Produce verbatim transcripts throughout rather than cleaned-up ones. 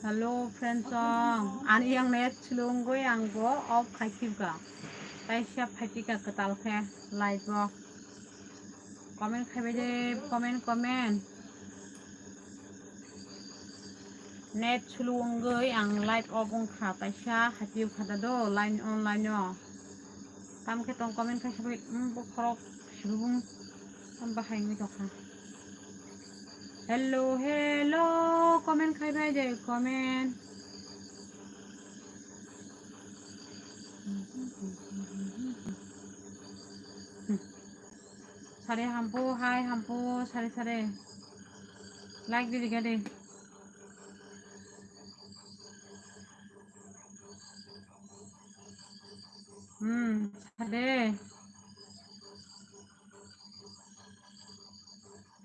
Hello friends song, ani yang net slungwi ang bo off khai khibka. Taisa phaikha kwtal khe live o. Comment khaibai de, comment, comment. Net slungwi ang live off wngkha, taisa hati khata do line online o. Tam khe tong comment khai sabai, um, bokhorok sibung tam bahai wngwi tongkha. Hello, hello, comment khai bai de, comment. Sare hampu, hai hampu, sare sare. Like di diga de. Hmm, sade.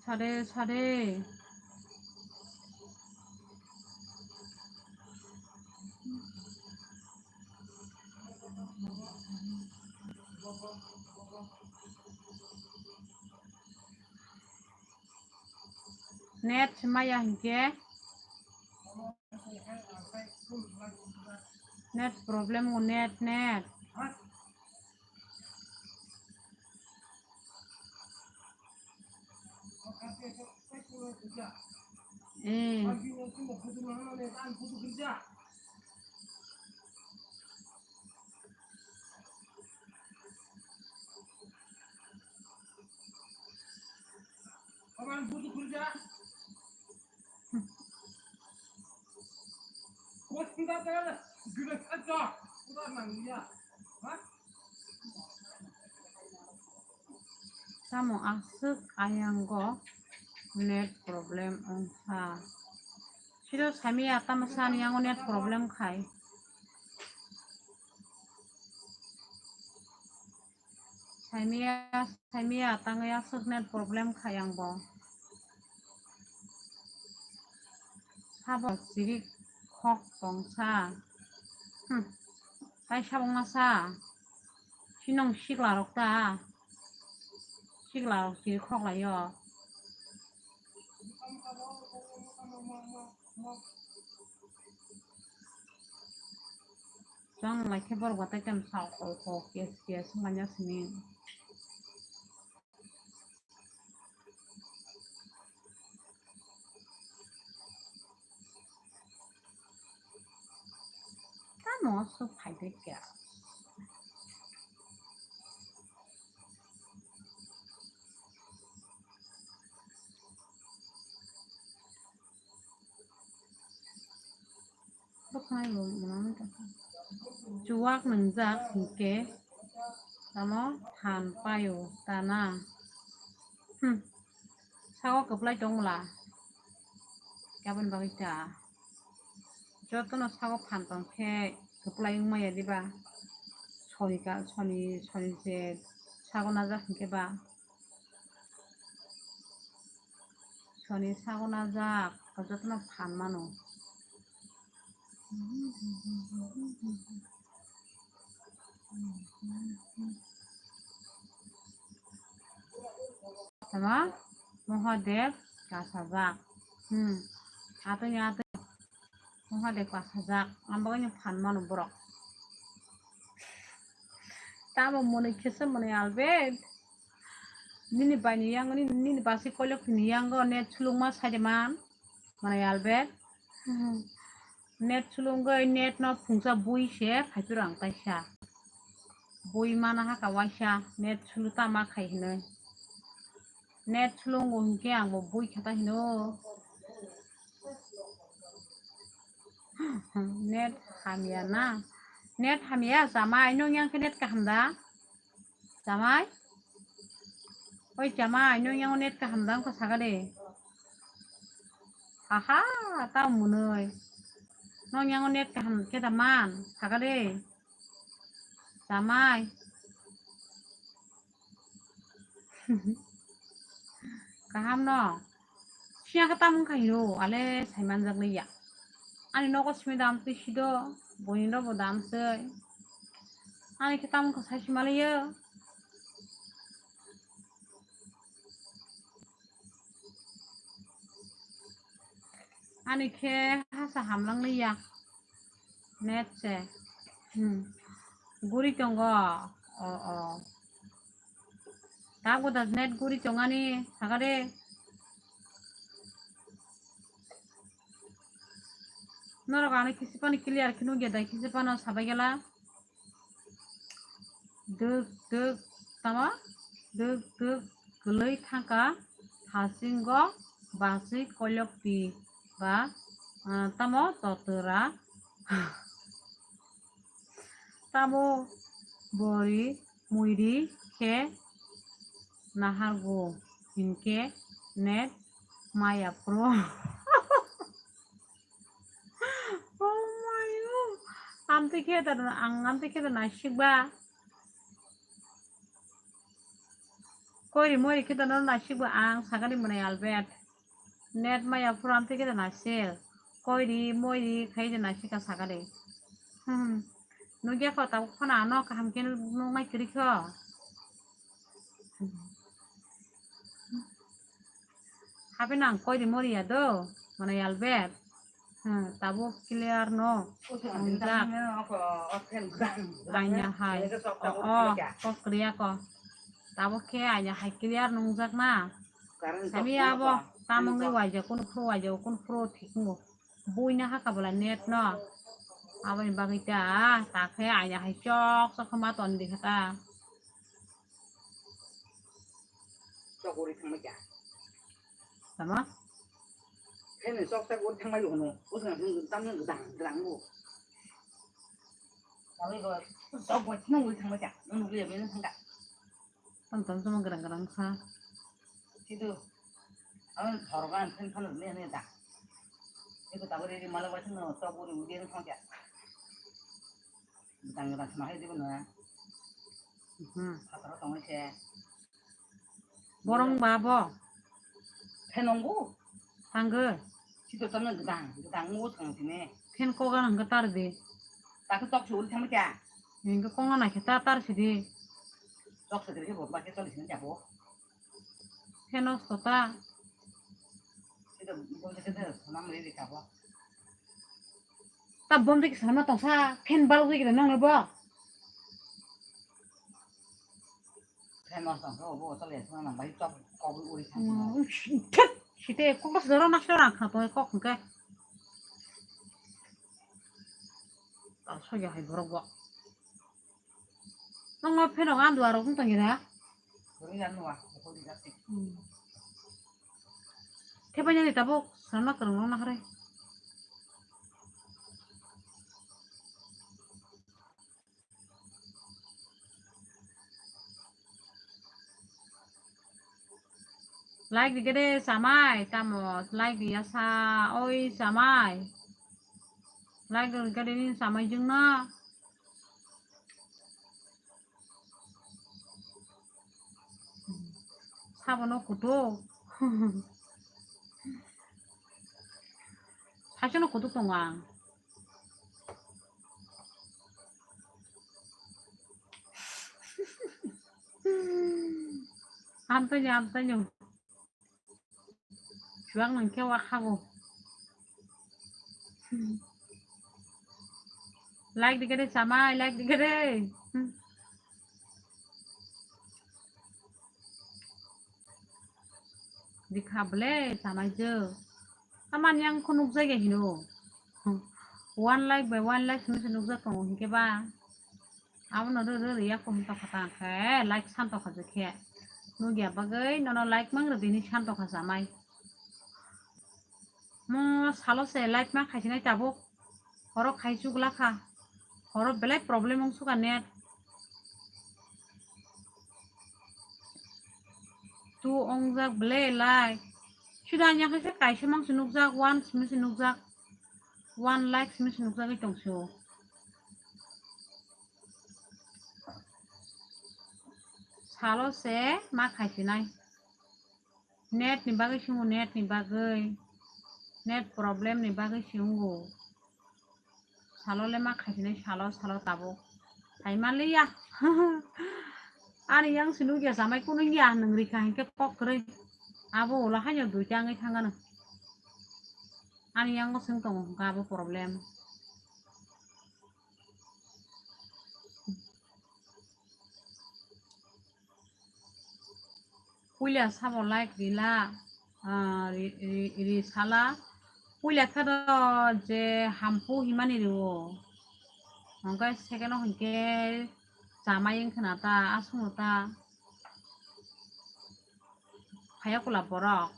Sade, sade. Net maya hinkhe. Net problem o, net, net. Eh. Tamo aswk ayango net problem wngkha. Siro saimaya tamo sani yango net problem khai. Saimaya, saimaya tangwi aswk net problem khai ang bo. Sabo chiri khok tongsa. Hmm. Tai sabo wngsa. Sinong sikla rok ta. Sikla rok chiri khok laio. Chwng lai khe borok batai tamo sa kol kol kes kes wngmanya simi. Tamo aswk phaidai kha. Chuwak nwngjak hinkhe tamo phan paio tana. Hmm. Sago kwplai tongmwla. Aboni bagwi ta. Jotono sago phan tong khe kwplai wngmaya diba? Soni ka, soni, soni je sago najak hinkhe ba. Soni sago najak, jotono phan mano. Tama? Mahadev kasajak. Hmm. Atwini atwini. Mahadev kasajak. Ang bagwino phan mano borok. Tamo mwnwi khesa mwnwi Albert. Nini baini yango, nini, nini basi koilok ni yango net sulungma saide man. Mwnwi Albert. Net sulungwi net no phungsa bui se phaiphuru ang taisa. Bui mana haka waisa net sulu tama khai hinwi. Net sulungo hinkhe ang bo bui khata hino. Net hamya na? Net hamya, chamai, nwng yang khe net kaham da? Chamai? Oi chamai, nwng yang net kaham da wngkha saka de. Aha, ta mwnwi. Nwng yang net kaham khe da man saka de. Chamai. Kaham no. Siya khe tamung khai ro, ale saimanjak liya. Ani nogo simi dam twi sido, boini robo dam twi. Ani khe tamung khe sai sima liya. Ani khe hasa hamlang liya. Net se. Hmm. Guri tongo. O, o. Tago da net guri tongani, sagade. Norok ani kisi pani clear khe nugya dai, kisi pano sabai gela. Duk duk tamo, duk duk kwlwi thangkha, hasingo baswi koilokti ba, ah, tamo totora. Tamo bori muiri khe nahargo hinkhe net maya phuru. Oh my God. Amtwi khe da, ang amtwi khe da naisik ba. Koiri moiri khe da no naisik ba ang sagani mwnai Albert. Net maya phuru amtwi khe da naisik. Koiri moiri khai da naisik ka sagani. Hmm. Nugya kho tabuk phano ano kaham khe nuknai kwrwi kho. Habe nang koi ri mori ya do, mana Albert. Hmm, tabuk clear no. Tongjak. Anya hai. O, o, kok kriya ko. Tabuk khe anya hai clear nungjak na. Sami abo, tamungwi waja kun phuru waja kun phuru thik mo. Buina haka bwla net no. Aboni bagwi ta, ta khe anya hai chok chok khe ma ton di kha ta. Chok uri thangma kya? Tama? Khe ni chok chok uri thangma yono. Usna thang tam ni gdang gdang bo. Kami ko chok bo thang uri thangma kya? Nung uri ya bini thangka. Tong tong tong gerang gerang sa. Situ. Awan horokan phen phan ne ne da. Itu taburi di malam wajib no taburi udian khong ya. Gerang gerang sama hai di mana. Hmm. Apa tong se. Borong babo. Phen nonggu. Tanggo. Situ tong gerang gerang ngu thang sini. Phen kogan hangga tar di. Tak tok sul thang kya. Hingga konga na khe ta tar sidi. Tok se kiri bo ba khe toli sin jabo. Pheno sota. Ito bom de de sonam re de kabo. Ta bom de ki sama tong sa phen bal wi de nong bo. Phen no tong bo bo tole sonam bai tok ko wi uri thang. Hmm, thek site kok bas doro na sora kha to kok ke. Ta so ya hai borok bo. Nokno phenok andua rok wng tongya da? Kwrwi andua, bukhuk rijak se. Hmm. Thepai nani tabuk, sana kwrwng rok nahare. Like rikhe de chamai, tamo like riya sa, oi chamai. Like rikhe de ni chamai jwngno. Sabono kutuk. Saisono kutuk tongo ang. Amtanya, amtanya. Chuak nang khe wak hago. Like dikhe de chamai, like dikhe de. Dikha ble chamai je. Tamani ang kho nukjagya hino. One like by one like hino se nukjak tongo hinkhe ba. Abono rw rw rw ya kho hwn tokha ta khe, like san tokha je khe. Nugya bagwi nono like mang rw di hinwi san tokha chamai. Mo salo se like ma khaisinai tabuk. Horo khai chukla kha. Horo belai problem wng suka net. Tu ongjak belai like. Sida anya khe kaisa mang se nukjak, one simi se nukjak. One like simi se nukjagwi tong se o. Salo se ma khaisinai. Net ni bagwi se wngo, net ni bagwi. Net problem ni bagwi se wngo. Salo le ma khaisinai, salo, salo tabuk. Phai manliya. Ani yang se nukya chamai kunu ya nwng rikha hinkhe kok kwrwi. Abo ulo haino duita wngwi thangano. Ani yango swng tongo hwnkha abo problem. Puila sabo like rila, ah, ri, ri, ri sala. Puila khe do je hampu himani rio. Hwnkhe second o hwnkhe chamai wngkhna ta, aswkno ta. Phaiya kula borok.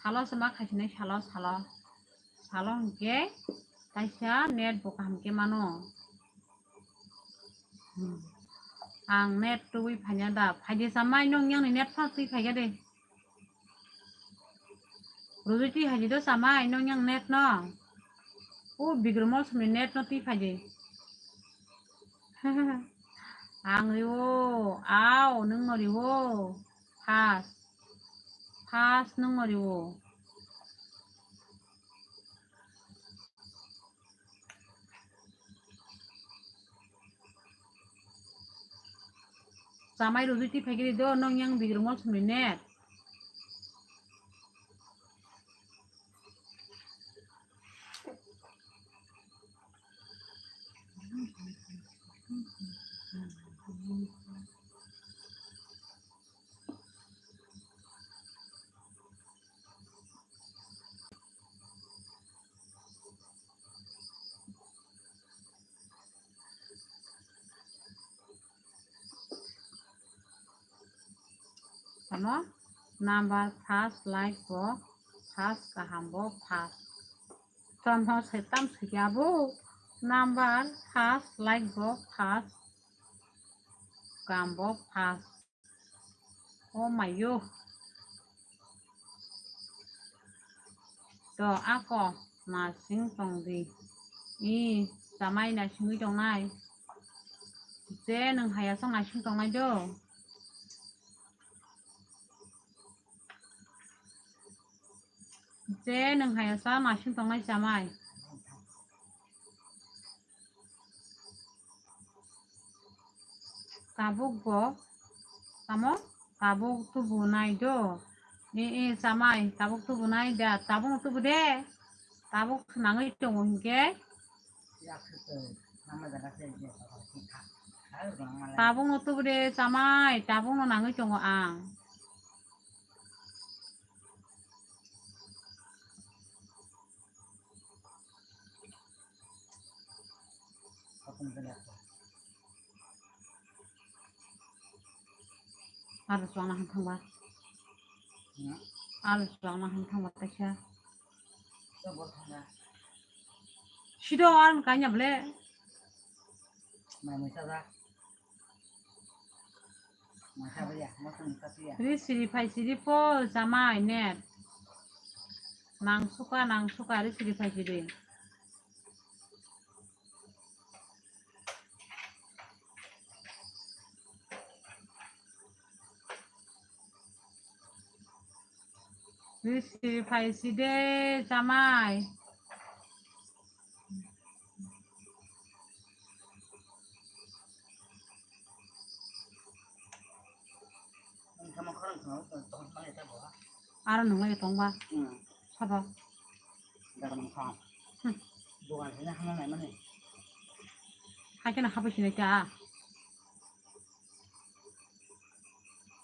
Salo se ma khaisinai salo, salo. Salo hwnkhe kaisa net bo kaham khe mano. Hmm. Ang net tubui phaina da. Phaidi chamai nung yang ni net phano twi phaiga de. Rujui twi phaidi do chamai nung yang net no. O Bikram Mol somni net no twi phaidi. Ang riwo, ao, nung no riwo. Phas. Phas nung no riwo. Chamai rujui twi phaikhe do, nung yang Bikram Mol somni net. Tamo number first like bo first kaham bo first. Tamo se tam sui abo number first like bo first kaham bo first. Oh my yo. To ako nasing tong di. I chamai nasingwi tongnai. Je nung hayasong nasing tongnai do. Je nung hayasong nasing tongnai chamai. Tabuk bo, tamo? Tabuk tubu nai do. E, e, chamai, tabuk tubu nai da. Tabuk no tubu de. Tabuk nangwi tongo hinkhe. Tabuk no tubu de, chamai, tabuk no nangwi tongo ang. Aro chwngna hwn thangba. Hmm? Aro chwngna hwn thangba kaisa. Sido aro kanya ble. Mai mai ta. Ri siri phai siri pho chamai net. Nang suka, nang suka, ri siri phai siri. Ri siri phai side chamai. Aro nung lai tongba. Hmm. Sabo. Jaga nung thang. Hmm. Dogan sini hama nai mani. Hai kena habo sini ta.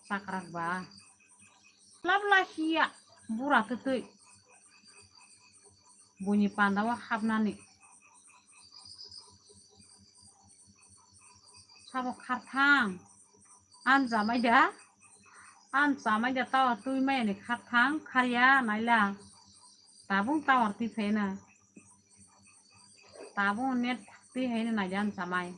Sakrak ba. Labla hiya bura twtwi. Buini pandao hapnani. Sabo kharthang. An chamai da. An chamai da tower twi maya ni kharthang kharya naila. Tabung tower twi phaina. Tabung net twi haina naila an chamai.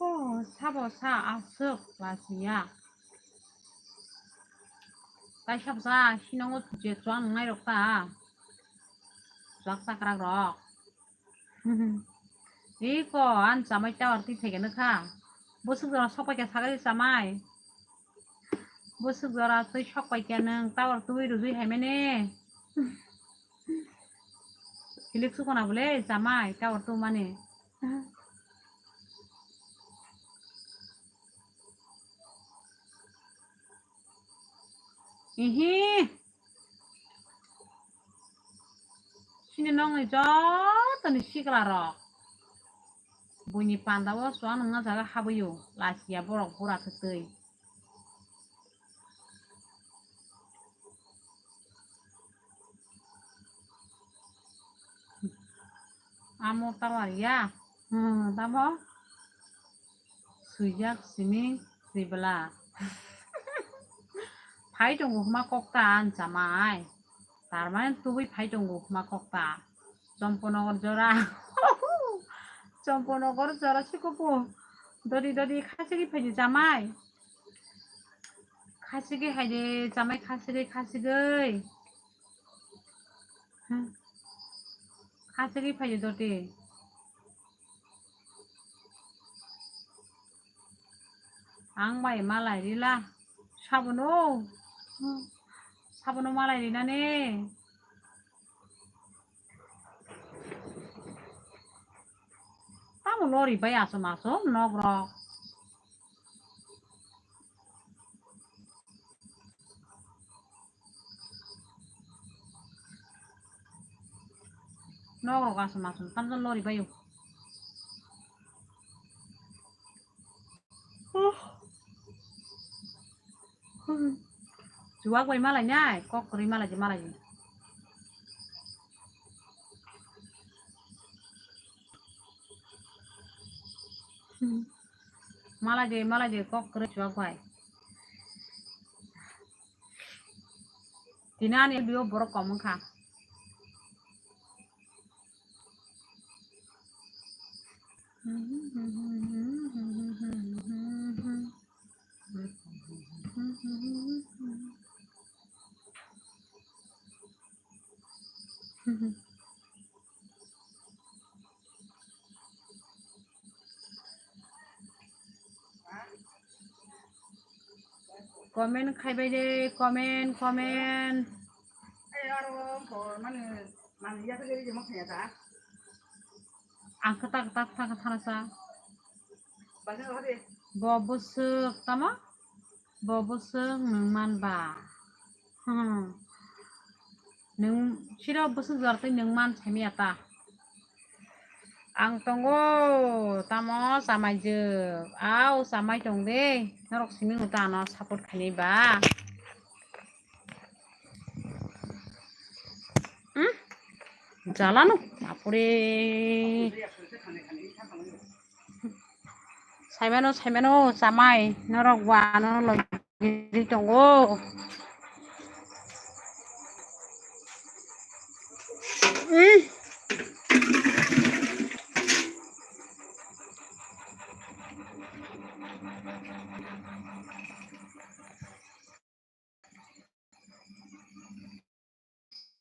Oh, sabo sa aswk lasiya. Tai sabo sa sinongo je chuang nai rok ta. Chuak sakrak rok. Iko, an chamai tower twi phaikhe nukha. Bwswk jora sok paikha sagai chamai. Bwswk jora twi sok paikha nwng tower twi rwgwi haimani. Hilik sukona bole chamai tower twi mani. Ihi. Chini nokni jotoni sikla rok buini panda o chuwang nungna jaga habwi o, lachiya borok bura kwtwi. Amo tower ya. Hmm, tamo? Swijak simi sibla. Phai tongo huma kokta an chamai. Tar mane tubui phai tongo huma kokta. Chomponogor jora. Chomponogor jora sikopo. Dodi dodi khasigi phaidi chamai. Khasigi haidi chamai khasigi khasigoi. Hmm. Khasigi phaidi dodi. Ang bai malai rila. Sabono. Sabono malai rinani. Tamo lori bai asom asom nok rok. Nok rok asom asom tamjani lori bai o. Chuwak bai malai nai, kok kwrwi malai di, malai di. Malai di, malai di, kok kwrwi chuwak bai. Tini ani bio borok kom wngkha. Comment khaibai de, comment, comment. Ang kwtak kwtak thangkha thanasa. Bo bwswk tamo? Bo bwswk nwng man ba? Hmm. Nwng siro bwswk jora tei nwng man saimaya ta? Ang tongo tamo chamaijwk. Au chamai tong de. Norok simi wngta ano support khainai ba? Hmm? Jalano, bapore. Saimano, saimano, chamai, norok wano logi tongo. Hmm.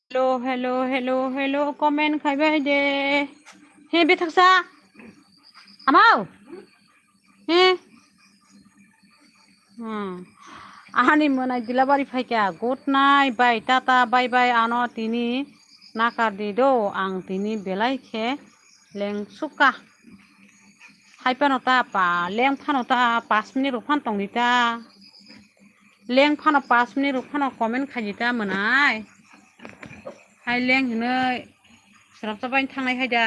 Hello, hello, hello, hello, comment khaibai de. He, bethaksa. Amao. He. Hmm. Ani mwnai dilabari phaikha. Good night, bye, tata, bye bye, ano tini nakar di do, ang tini belai khe lengsukha. Hai phano ta pa, leng phano ta, pas minute rok phan tong di ta. Leng phano pas minute rok phano comment khai di ta mwnai. Hai leng hinoi srapsa bai thangnai hai da.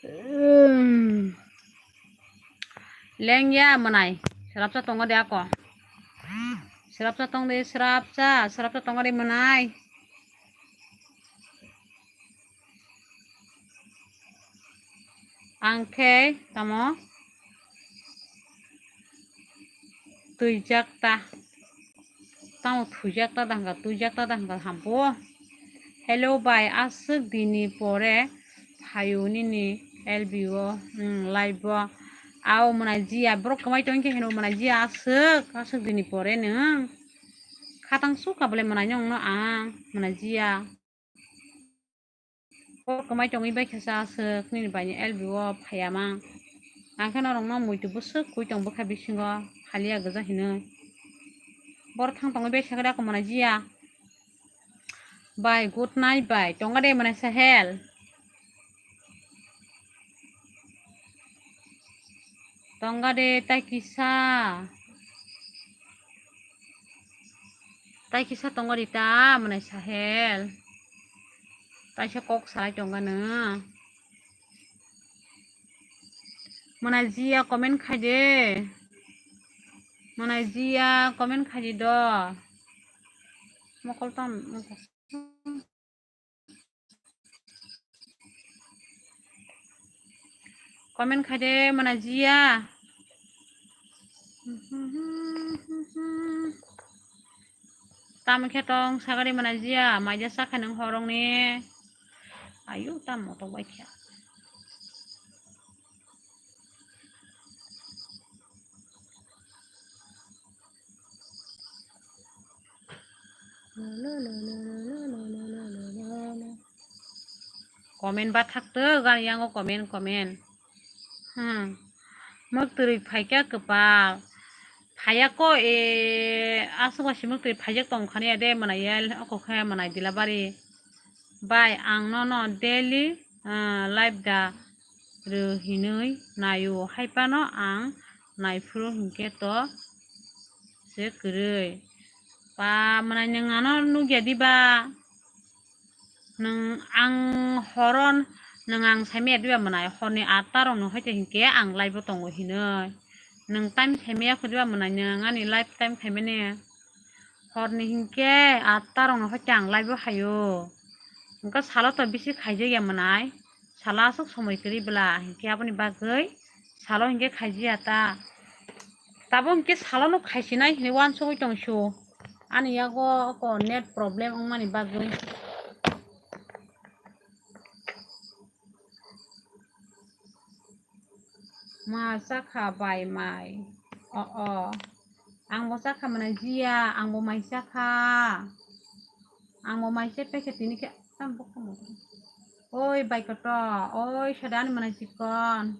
Umm. Leng ya mwnai. Srapsa tongo de ako. Srapsa tong de, srapsa, srapsa tongo de mwnai. Ang khe tamo twijak ta, tamo thwijak ta da hwnkha, twijak ta da hwnkha hampu. Hello bai, aswk dini pore phaio nini L B o, hmm, live o. Ao mwnai jiya, borok kwmai tongkhe hino mwnai jiya, aswk, aswk dini pore nwng. Khatang sukha bole mwnai nongno ang, mwnai jiya. Borok kwmai tongwi bai khe cha aswk nini bai ni L B o phaiya mang. Ang khe norok no muitu bwswk kui tong bwkha bisingo haliya gwja hinwi. Borok thang tongwi bai khe da ko mwnai jiya. Bai, good night bai. Tonga de mwnai Sahel. Tonga de tai kisa. Tai kisa tongo rita mwnai Sahel. Taisa kok salai tonga nw. Mwnai jiya comment khai de. Mwnai jiya comment khai di do. Mokol ton. Comment khai de mwnai jiya. Tamo khe tong sagari mwnai jiya, maija sakha nang horong ni. Ayu tamo tong bai khe. Comment ba thakto, gari yango comment, comment. Hmm. Mwktwrwi phaikha kwpal. Phaiya ko e, aswk ba si mwktwrwi phaijak tong khani ya de mwnai ya, oko khe mwnai Dilabari. Bai, ang nono daily, ah, live da rw hinwi naio, hai phano ang naiphuru hinkhe to se kwrwi. Pa mwnai nwng ano nukya diba? Nwng ang horo nwng ang saimaya diba mwnai? Horni atta rokno hoite hinkhe ang live o tongo hinwi. Nwng time saimaya kho diba mwnai? Nwng ani live time khaimani. Horni hinkhe atta rokno hoite ang live o haio. Wngkha salo to bisi khaijakya mwnai. Salo aswk somoi kwrwi bwla hinkhe aboni bagwi salo hinkhe khaijakya ta. Tabuk hinkhe salono khaisinai hinwi uansugwi tongsu. Ani yago oko net problem wngmani bagwi. Ma chakha bai mai. O, o. Ang bo chakha mwnai jiya, ang bo mai chakha. Ang bo mai se pekhe tini khe tam bo kamo. Oi bai koto, oi sada ani mwnai chikon.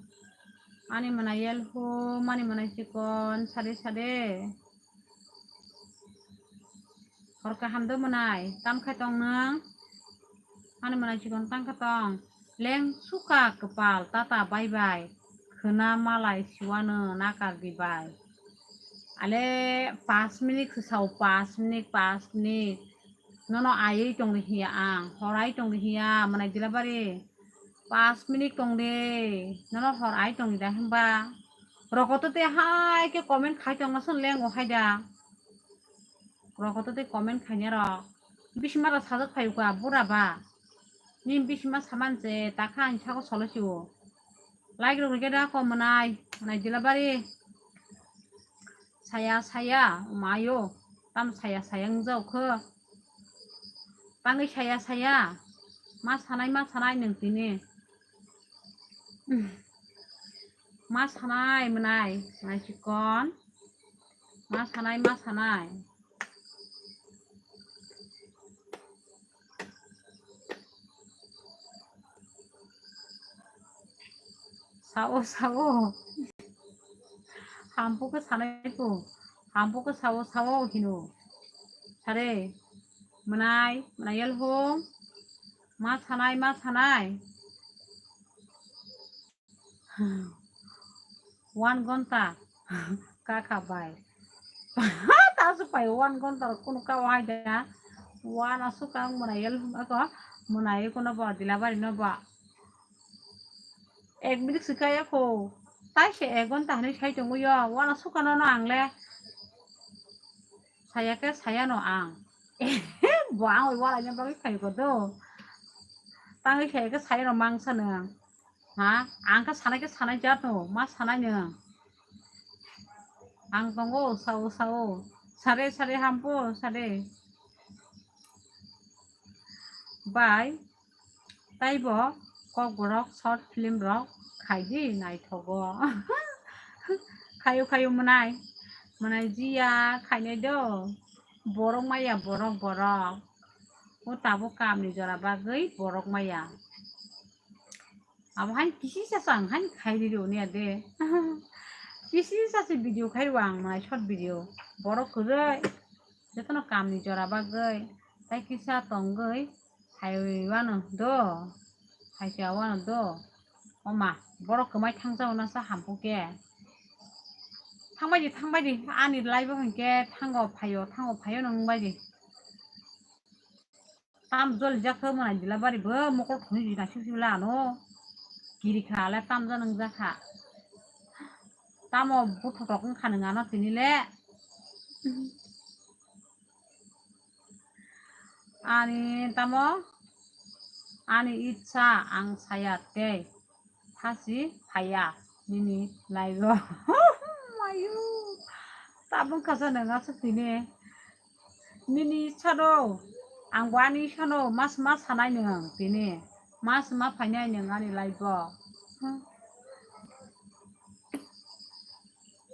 Ani mwnai yelhum, ani mwnai chikon, sade sade. Hor kaham do mwnai, tam khai tong nwng? Ani mwnai chikon tang kha tong. Leng suka kwpal, tata bye bye. Khwna malai siwano nakar di bai. Ale pas minute khwsao, pas minute, pas minute. Nono aiwi tongdi hiya ang, hor ai tongdi hiya, mwnai Dilabari. Pas minute tongdi, nono hor ai tongdi da hwnba. Rokoto te hai khe comment khai tongna song lengo hai da. Rokoto te comment khaina rok. Bisima rok sajak phaio ka bura ba. Ni bisima saman se takha ang sago solo siwo. Like rok rikhe da ko mwnai, mwnai Dilabari. Saya saya, mayo. Tam saya saya wngjao kho. Tangwi saya saya. Ma sanai, ma sanai nwng tini. Ma sanai mwnai, mwnai chikon. Ma sanai, ma sanai. Sao, sao. Hampu khe sanai po. Hampu khe sao, sao hino. Sare. Mwnai, mwnai yelhung. Ma sanai, ma sanai. One gonta. Kakha bai. Ta su pai one gonta kunu ka wai da. One asu ka mwnai yelhung ako. Mwnai kono bo Dilabari no bo. Ek minute sikaya ko. Tai se ek gonta hani sai tongo yo. One asu ka no no ang le. Saya khe saya no ang. Bo ang oi wala nya bagwi khai ko do. Tangwi saya khe saya no mang sa nang. Ha? Ang khe sanai khe sanai jat no. Ma sanai nang. Ang tongo sao sao. Sare sare hampo sare. Bai. Taibo kokborok short film rok khaidi naithogo. Khayo khayo mwnai. Mwnai jiya khainai do. Borok maya borok borok. O tabuk kamni jora bagwi borok maya. Abo hain kisi sa sa ang hain khai di ro niya de. Kisi sa se video khai ro ang mai short video. Borok kwrwi jotono kamni jora bagwi tai kisa tongwi hai wano do. Hai se wano do. O ma, borok kwmai thangsa wano sa hampu ke. Thangbai di, thangbai di. Ani live o hinkhe thango phaio, thango phaio nang bai di. Tam jol jak khe mwnai dila bari bo mokol khuni jina sik sik la ano. Kiri kha le tam jol nang jak kha. Tamo buthotok wng kha nang ano tini le. Ani tamo ani itsa ang saya tei. Thasi phaiya nini live o. Mayu. Tabuk kasa nang asuk tini. Nini sado. Ang bo ani sano mas mas sanai nang tini. Mas ma phainai nang ani live o.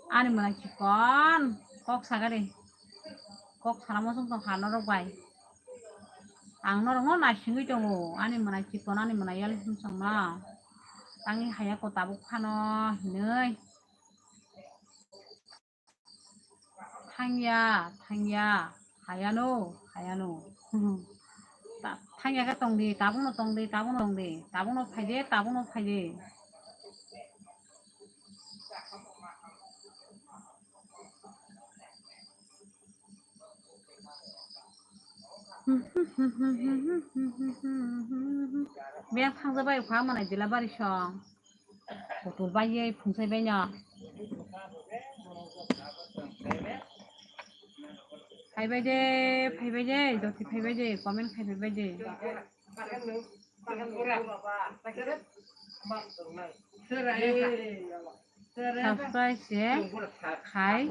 Ani mwnai chikon kok sagari. Kok sana mosong tong ha norok bai. Ang norokno naisingwi tongo, ani mwnai chikon, ani mwnai yal sumsokno. Tangwi haya ko tabuk phano hinwi. Thangya, thangya, hayano, hayano. Ta-, thangya khe tongdi, tabukno tongdi, tabukno tongdi, tabukno phaidi, tabukno phaidi. Beng thangjabai kha mwnai dila bari song. Putul bai ye phungsai bai no. Phaibai de, phaibai de, joti phaibai de, comment khai phaibai de. Subscribe se khai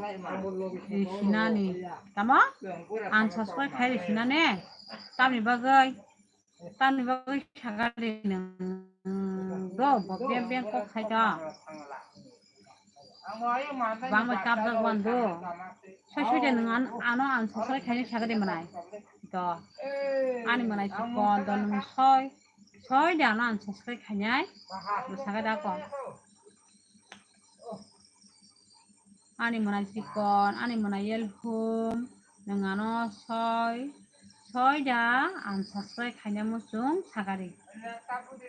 risinani. Tamo? Unsubscribe khai risinane. Tamni bagwi, tamni bagwi sagari nang do, bo beng beng kok khai do. Bangbai kabjak wando. Soi soi de nang an-, ano unsubscribe khaini sagari mwnai. Do. Ani mwnai chikon do nang soi. Soi de ano unsubscribe khainai. Bo sagari ako. Ani mwnai chikon, ani mwnai yelhum. Nang ano soi. Soi da unsubscribe khaina muchung sagari.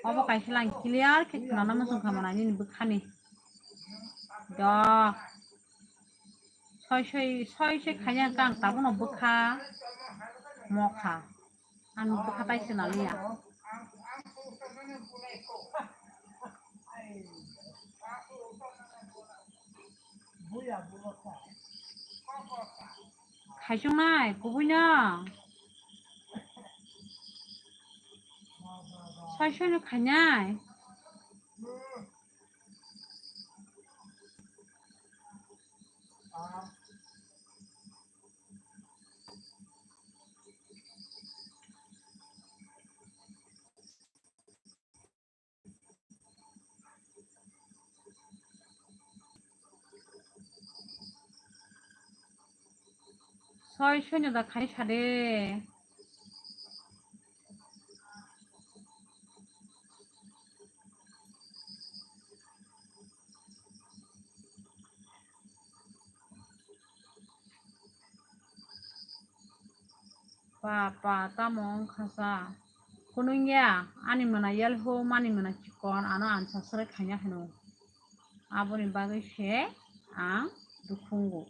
Obo kaisa lang clear khe khwnana muchung kha mwnai nini bwkhani. Do. Soi soi, soi soi khaina kang tabukno bwkha mokha. Ang bwkha tai swnam ya. Khaisung nai, kubui no. Soi soi no khainai. Soi soi no da khai sade. Pa, pa, tamo wngkha sa? Kunung ya, ani mwnai yelhum, ani mwnai chikon, ano unsubscribe khaina hino. Aboni bagwi se ang dukhu wngo.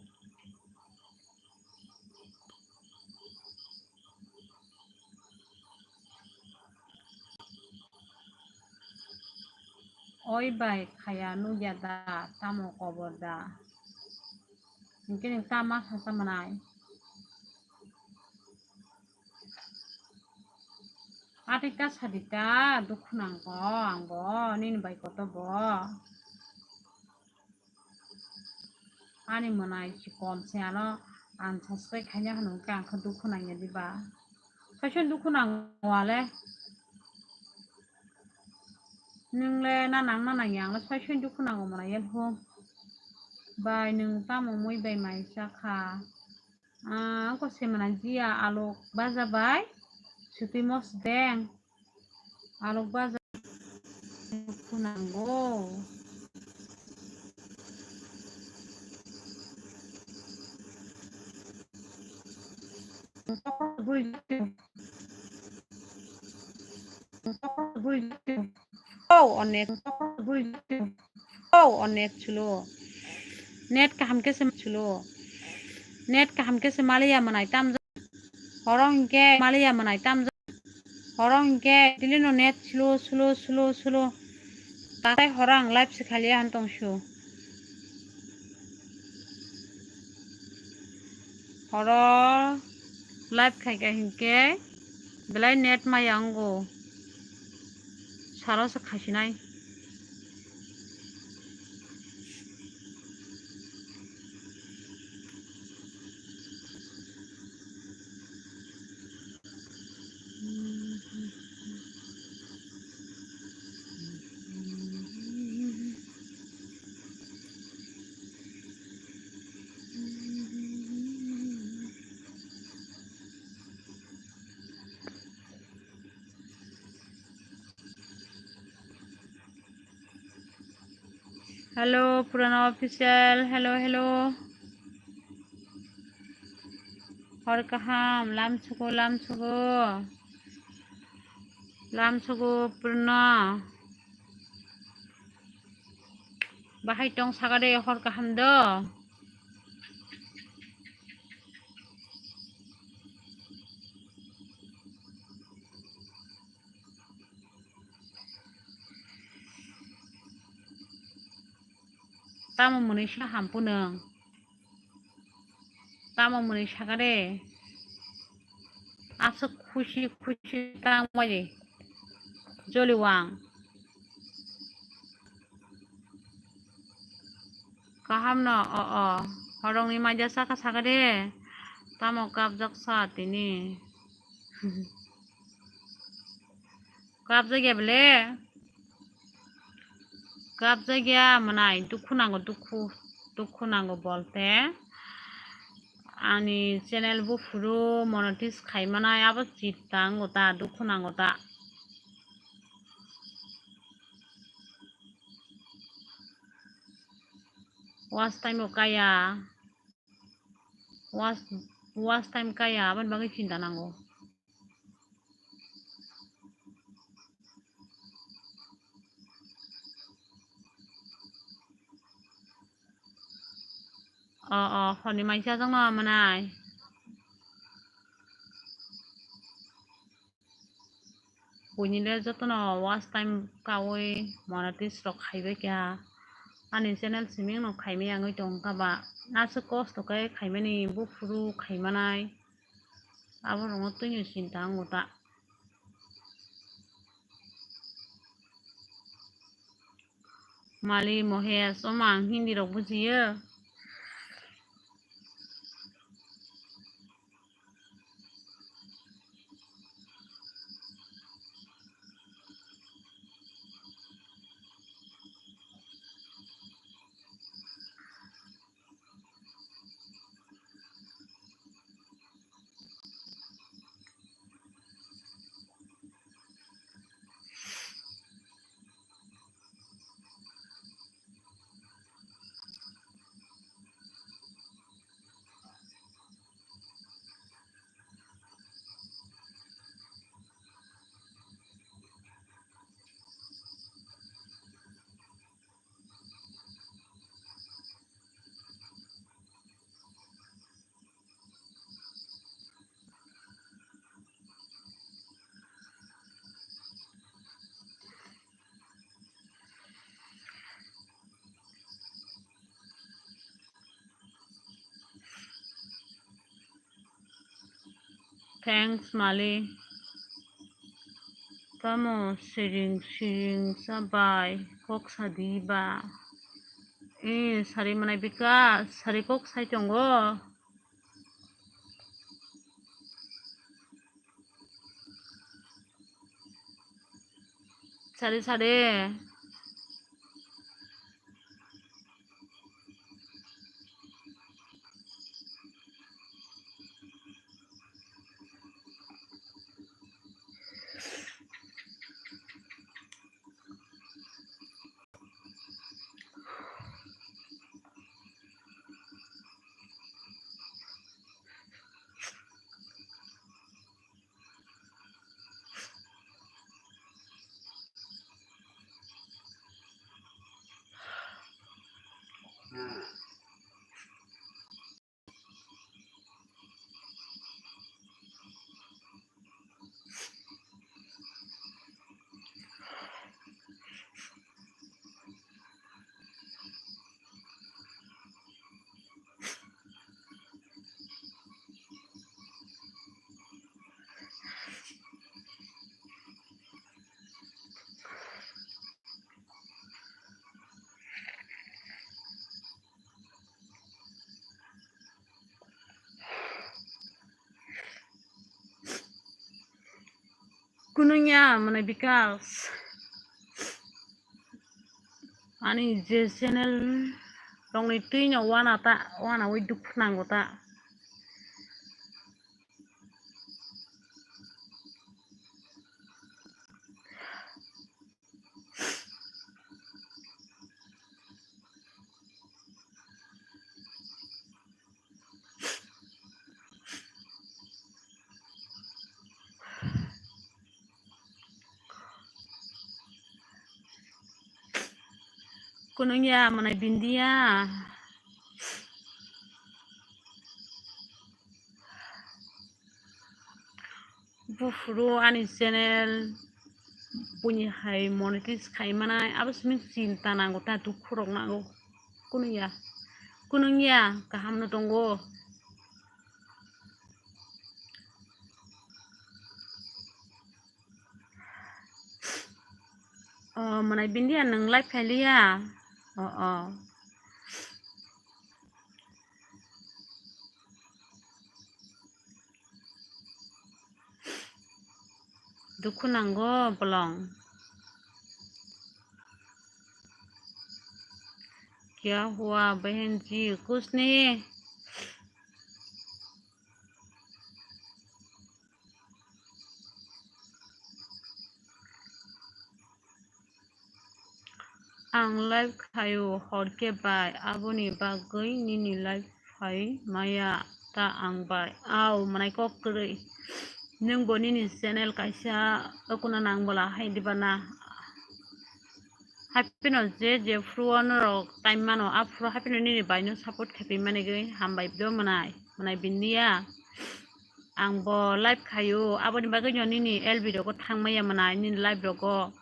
Oi bai khaya nukya da, tamo kobor da? Hinkhe nwng tama sasa mwnai? Atwi ta sadi ta, dukhu nangkho angbo, nini bai kotor bo. Ani mwnai si kom se ano unsubscribe khaina hwnwi khe ang khe dukhu nangya diba? Soi soi dukhu nango ale. Nwng le na nang na nangya, ang le soi soi dukhu nango mwnai ya pho. Bai nwng tamo mui bai mai cha kha? Ah, ko se mwnai jiya alok baja bai sutwi mos deng. Alok baja. Dukhu nango. Oh, onek. Oh, onek chulo. Net kaham khe se chulo. Net kaham khe se maliya manai tamjak. Horo hinkhe maliya manai tamjak. Horo hinkhe dilino net slow, slow, slow, slow. Tatai horo ang live se khaliya han tongsu. Horo live khaikha hinkhe belai net maya wngo. Salo se khaisinai. Hello, Purana Official. Hello, hello. Hor kaham, lamsugo, lamsugo. Lamsugo, Purana. Bahai tong sagade hor kaham do. Tamo mwnwi sa hampu nwng? Tamo mwnwi saka de? Aswk khusi khusi tang bai de. Joliwang. Kaham no, o, o. Horongni maija saka saka de. Tamo kapjak sa tini. Kapjak ya bele. Kapjak ya mwnai, dukhu nango, dukhu, dukhu nango bolte. Ani channel buphuru monetize khai manai, abo chita wngo ta, dukhu nango ta. Watch time o kaya. Watch, watch time kaya, aboni bagwi chinta nango. O, o, honi maisa jongno manai. Buini le jotono watch time kaui monetize rok khaibai kha. Ani channel simi no khaimai wngwi tong kha ba. Aswk kosto khe khaimani buphuru khaimanai. Abo rokno twino chinta wngo ta. Mali Mohesh, omo ang Hindi rok bujiyo. Thanks, Mali. Tamo siring siring sa bai kok sadi ba. Eh, sari manai bika, sari kok sai tongo. Sari sari. Kunungya mane Bikas. Ani je channel rokni twino wana ta, wana wi dukhu nango ta. Kunungya mane Bindiya. Buphuru ani channel buini hai monetize khai manai, abo simi chinta nango ta, dukhu rok nango. Kunungya, kunungya, kaham no tongo. O, mwnai Bindiya nwng live khailiya? O, o. Dukhu nango bolong. Kya hua behenji? Kuch nahi. Ang live khaio horkhe bai, aboni bagwi nini live khai maya ta ang bai. Au, mwnai kok kwrwi. Nwng bo nini channel kaisa, okuna nang bola hai diba na? Haphino je je phuru norok time mano, aphuru haphino nini baino support khaiphi mani gwi hambai do mwnai, mwnai Bindiya. Ang bo live khaio, aboni bagwi no nini L B rogo thangmaya mwnai, nini live rogo.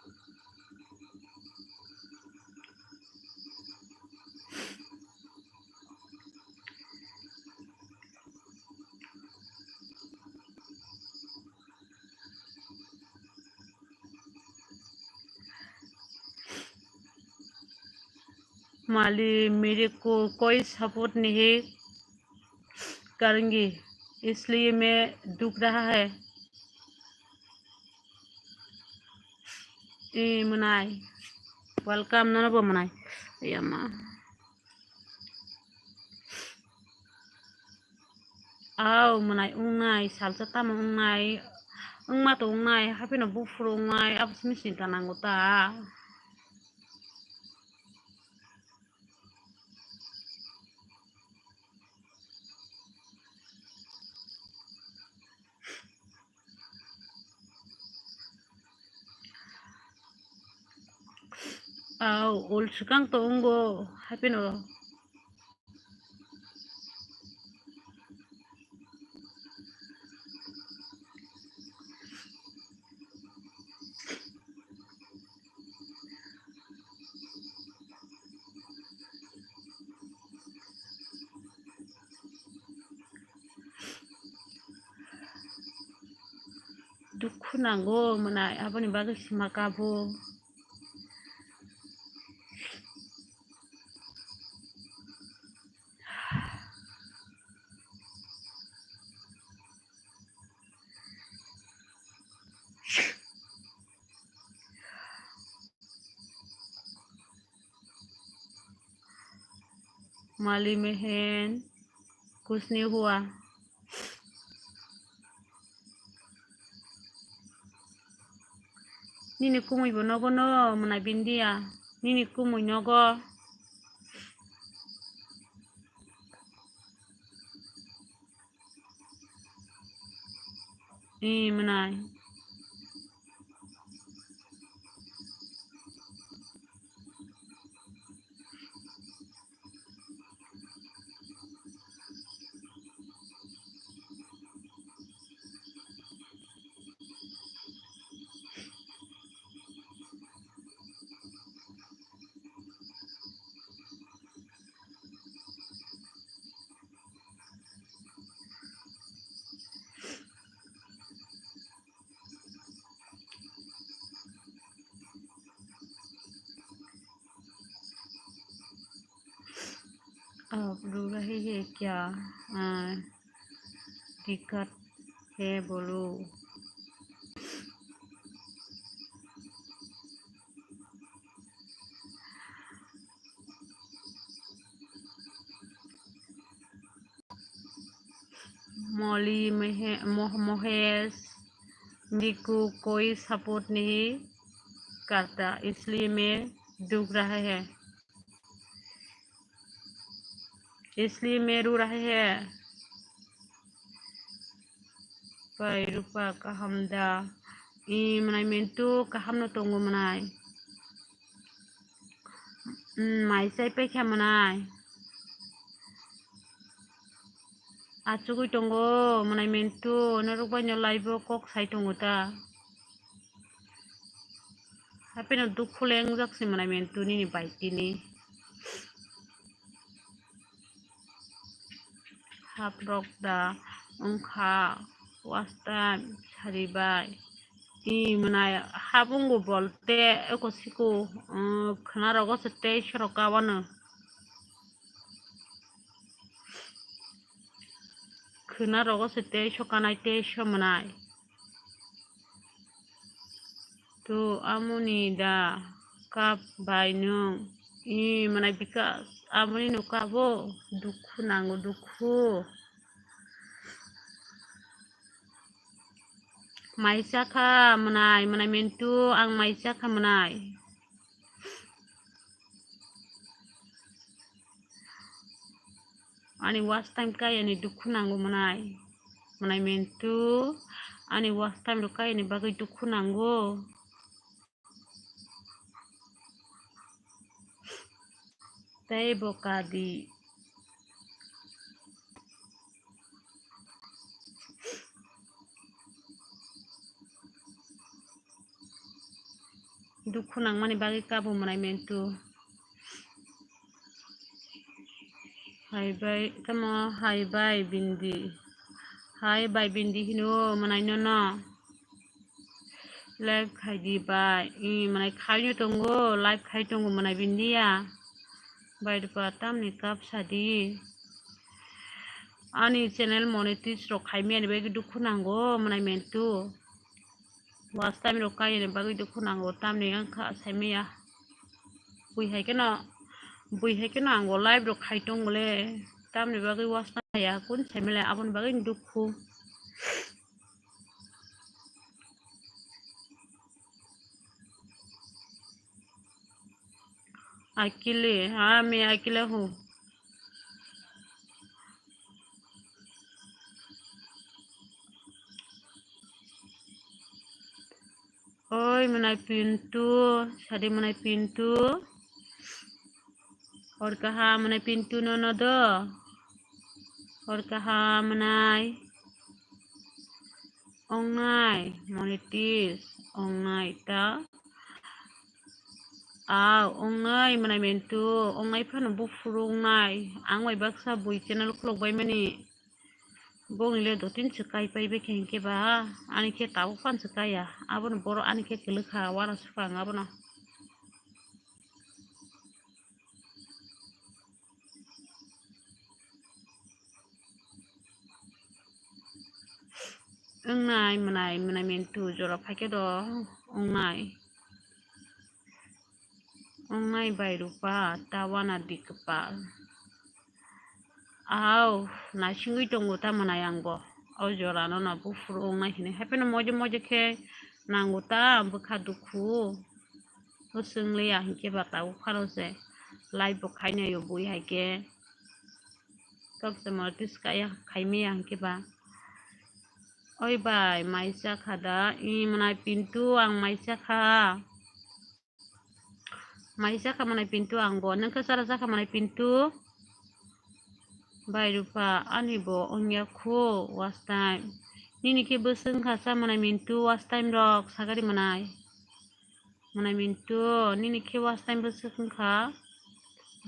माली मेरे को कोई सपोर्ट नहीं करेंगे, इसलिए मैं दुख रहा है। Eh, mwnai. Welcome, nono bo mwnai. Ayama. Au, mwnai wngnai, salsa tamo wngnai, wngma to wngnai, haphino buphuru wngnai, abo simi sinta nango ta. Au, ul swkang to wngo, haphino. Dukhu nango mwnai, aboni bagwi sima kabo. Mali mehen kusni hua. Nini kumui bo nogo no mwnai Bindiya. Nini kumui nogo. Eh, mwnai. आप रो रहे हैं क्या? आ, दिक्कत है बोलो। मोली महे-, मोह-, मोहेश, निकू कोई सपोर्ट नहीं करता, इसलिए मैं दुख रहा है, इसलिए मैं रो रहा है। Pai Rupa kaham da? I mwnai mentu kaham no tongo mwnai. Mm, mai chai paikha mwnai. Achugwi tongo mwnai mentu, norok bai no live o kok sai tongo ta. Hapheno dukhu le wngjak se mwnai mentu nini bai tini. Haprok da wngkha, watch time sari bai. I mwnai hap wngo bolte eko siko, um, khwna rogo se tei sorok ka wano. Khwna rogo se tei sokanai tei somanai. To amoni da kap bai nwng? I mwnai bika amoni no kabo dukhu nango dukhu. Mai chakha mwnai, mwnai mentu ang mai chakha mwnai. Ani watch time kai ani dukhu nango mwnai. Mwnai mentu ani watch time rok kai ani bagwi dukhu nango. Tei bo kadi. Dukhu nangmani bagwi kabo mwnai mentu. Hai bai, tamo hai bai bindi. Hai bai bindi hino mwnai nono. Live khai di bai. I mwnai khai no tongo, live khai tongo mwnai bindi ya. Bai Rupa tamni kap sadi. Ani channel monetize rok khai mani bagwi dukhu nango mwnai mentu. Watch time rok kaiyani bagwi dukhu nango, tamni wngkha saimaya. Bui hai kheno, bui hai kheno ango live rok khai tongo le, tamni bagwi watch time ya kun saimale aboni bagwi dukhu. Akile, ha, me akile ho. Oi, mwnai Pintu, sadi mwnai Pintu. Hor kaham mwnai Pintu nono do. Hor kaham mwnai. Ongnai, monetize, ongnai ta. Aw, ongnai mwnai Mentu, ongnai phano buphuru ongnai. Ang bai baksa bui channel khulok bai mani. Bongni le dotin se kai pai bai khe hinkhe ba, ani khe tabuk phan se kaya. Abono borok ani khe kwlwkha, uanasukha ang abono. Wngnai mwnai, mwnai Mentu jora phaikhe do wngnai. Wngnai bai Rupa, ta uana di kwpal. Aw, naisingwi tongo ta mwnai ang bo. O jorano no buphuru wngnai hinwi. Haiphano moje moje khe nango ta bwkha dukhu. Hwswng liya hinkhe ba tabuk phano se live bo khainaio bui hai khe. Tok se monetize kaya khaimaya hinkhe ba. Oi bai, mai chakha da? I mwnai Pintu, ang mai chakha. Mai chakha mwnai Pintu ang bo. Nwng khe chara chakha mwnai Pintu? Bai Rupa, ani bo wngya khu watch time. Nini khe bwswk wngkha cha mwnai Mintu watch time rok sagari mwnai. Mwnai Mintu, nini khe watch time bwswk wngkha?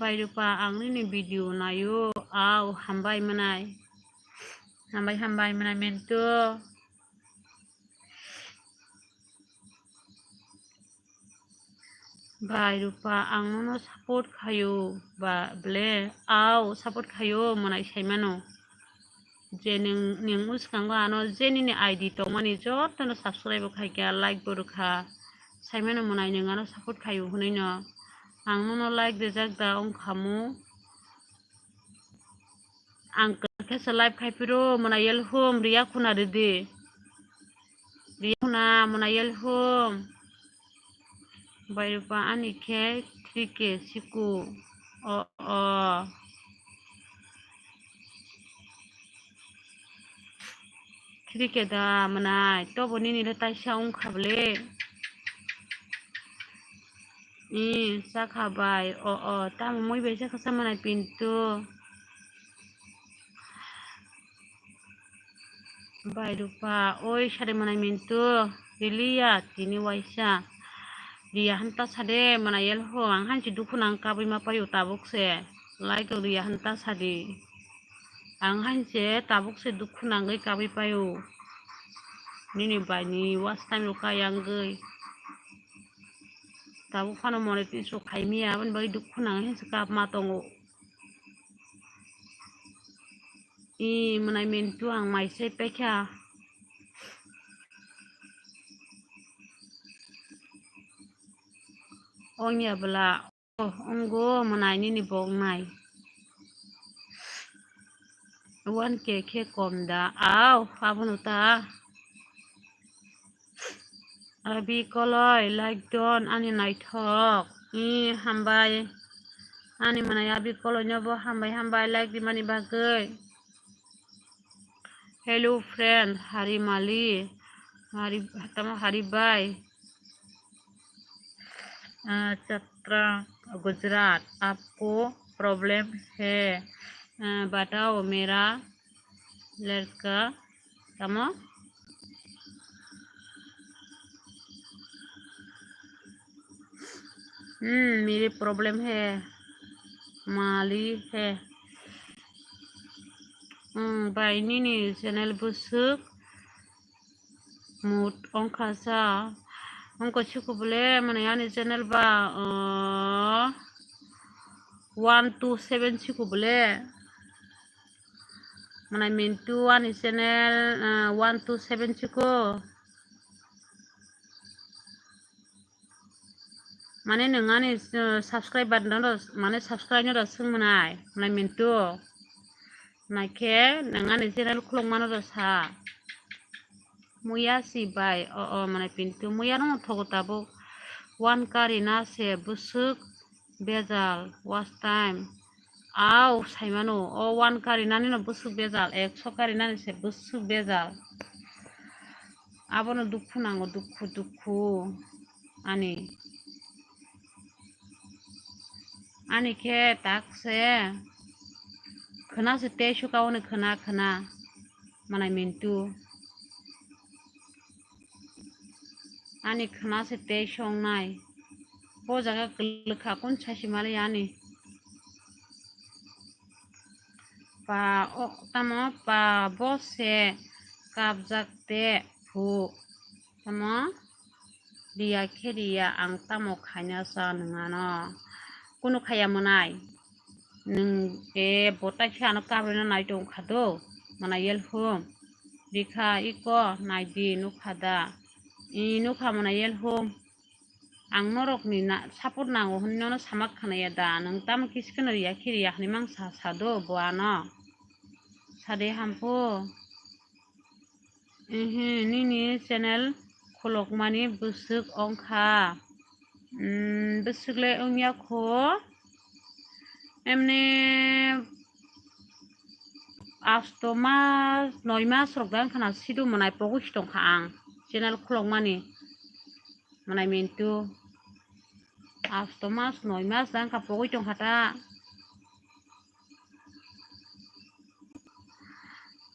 Bai Rupa, ang nini video naio. Aw, hambai mwnai. Hambai, hambai mwnai Mintu. Bai Rupa, ang nono support khaio ba ble? Aw, support khaio, mwnai saimano. Je nwng, nwng bwskango ano je nini I D tongmani jotono subscribe bo khaikha, like bo rwkha. Saimano mwnai nwng ano support khaio hwnwi no. Ang nono like rijak da wngkhamu. Ang khe se live khai phiro mwnai yel hum riya khuna ridi. Riya khuna mwnai yel hum. Bai rupa ani khe three K siku. O, o. Three K da mwnai, tobo nini le taisa wngkha bole. Ih, sakha bai, o, o, tamo mui bai sakha sa mwnai Pintu. Bai rupa, oi sari mwnai Mintu, riliya tini waisa. Riya hanta sade mwnai yel ho, ang hanchi dukhu nang kabui ma payo tabuk se. Lai kok riya hanta sadi. Ang hanse tabuk se dukhu nangwi kabui payo. Nini bai ni was time rok kayangwi. Tabuk phano monetize rok khaimiya, aboni bagwi dukhu nang hanse kap ma tongo. I mwnai Mintu ang mai sai paikha. Ongya bwla. Oh, wngo mwnai nini bok nai. One K khe kom da. Au, abono ta. Abi koloi like don ani naithok. I hambai. Ani mwnai abi koloi no bo hambai hambai like di mani bagwi. Hello friend, Hari Mali, Hari, tamo Hari bhai. Ah, Chatra, Gujarat, आपको problem है, ah, बताओ मेरा लड़का, tamo? Hmm, मेरे problem है, Mali है. Hmm, bai nini channel bwswk mut ongkha sa. Ongkha siku bole, mane ani channel ba, uh, one two seven siku bole. Mane Mintu ani channel, uh, one two seven siku. Mane nwng ani, uh, subscriber no do, mane subscribe no do swng mwnai, mwnai Mintu. Naikhe nwng ani channel khulok mano do sa. Muya si bai, o, o, mane Pintu. Muya no thogo tabuk. One K rina se bwswk bejal, watch time. Au, saimano, o one K rinani no bwswk bejal, ekso K rinani se bwswk bejal. Abono dukhu nango, dukhu, dukhu. Ani. Ani khe tak se khwna se tei suka oni khwna, khwna. Mwnai Mintu. Ani khwna se tei songnai. Bo jaga kwlwkha kun sachi mali ani. Pa o tamo pa bo se kapjak te phu. Tamo riya khe riya ang tamo khaina sa nwng ano. Kunu khaya mwnai. Nwng e bo tai khe ano kabrino nai tong kha do. Mwnai yel hum. Rikha iko nai di nukha da. I nukha mwnai yel hum. Ang norokni na, support nango hwnwi nono samak khnaya da? Nwng tamo kisi kheno riya khe riya hwnwi mang sa, sa do bo ano. Sade hamphu. Ehe, nini channel khulokmani bwswk ongkha. Hmm, bwswk le wngya kho. Emne asto mas, noi mas rok da wngkha na sidu mwnai pogwi si tongkha ang channel khulokmani. Mwnai Mintu. Asto mas, noi mas da wngkha pogwi tongkha ta.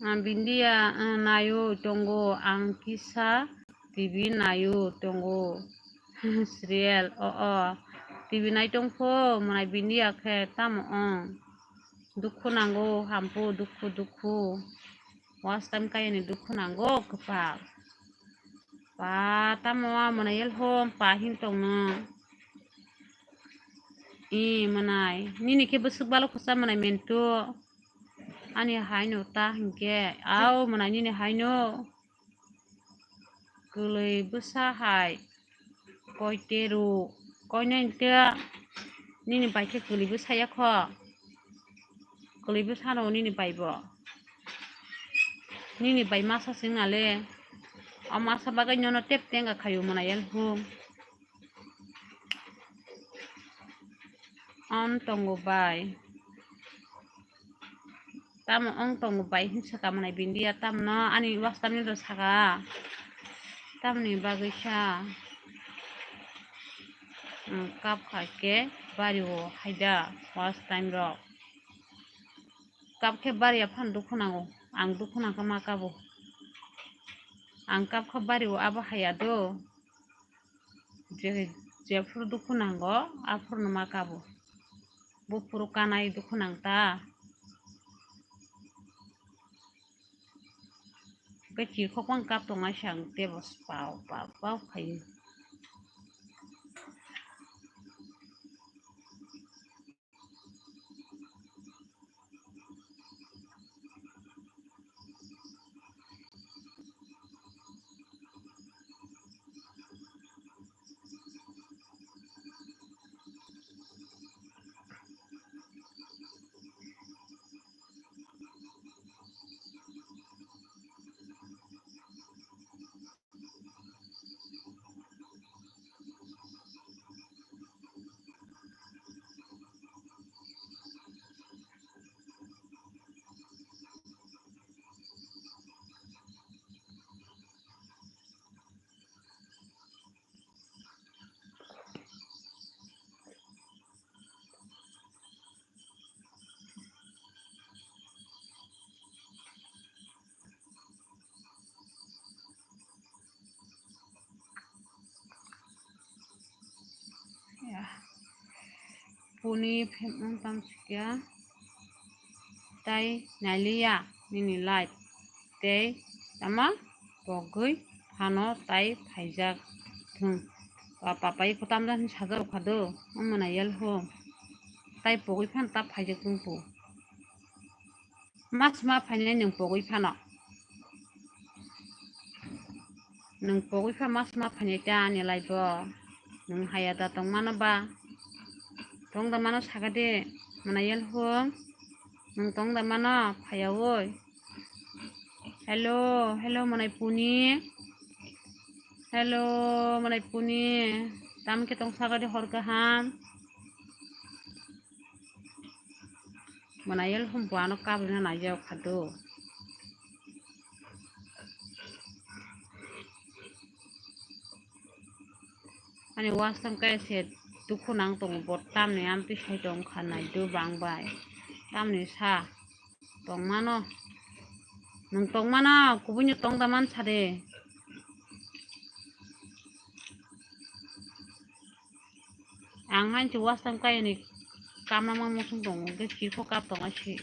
Ah, Bindia, ah, nayo tongo, ang kisa T V nayo tongo. Serial, o, o. T V nai tongpho, mwnai Bindia khe tamo ong. Dukhu nango, hamphu, dukhu, dukhu. Watch time kayani dukhu nango, kwpal. Pa, tamo a mwnai yel hom, pa hin tongno. I mwnai, nini khe bwswk balo khwsa mwnai Mintu. Ani haino ta hinkhe, au mwnai nini haino. Kwlwi bwsa hai, koi teru, koi nai te, nini bai khe kwlwi bwsa ya kho. Tongwi bwsano nini bai bo. Nini bai masa sing nale. O masa bagwi nono tep tenga khaio mwnai el hum. Ang tongo bai. Tamo ang tongo bai hinwi saka mwnai bindia tamno ani wastamni do saka. Tamni bagwi sa. Ang kap kha khe bari o haida first time rok. Kap khe bari ya phan dukhu nango. Ang dukhu nang khe ma kabo. Ang kap kha bari o abo haya do. Je, jephuru dukhu nango, aphuru no ma kabo. Buphuru kanai dukhu nang ta. Khe chirkhok bang kap tong ai sang tebo pau, pau, pau khai. Ya. Puni phemang tam sikya. Tai naliya nini life. Tei tama pogwi phano tai phaijak thung. Pa, papai kutam dan sajar khado. Umana yel ho. Tai pogwi phan ta phaijak thung po. Mas ma phainai nwng pogwi phano. Nwng pogwi pha mas ma phainai ta ani life o. Nwng haya da tong mano ba? Tong da mano saka de. Mana yel hung. Nwng tong da mano phaya oi. Hello, hello manai puni. Hello manai puni. Tam khe tong saka de hor kaham. Mwnai el hum buano kabrina naijak khado. Ani wastam kai se dukhu nang tongo bo tamni amtwi sai tong kha naidu bang bai. Tamni sa tong mano. Nwng tong mano kubui no tong da man sa de. Ang hain se wastam kai ni kamna mang muchung tongo, hwnkhe chirkho kap tongo se.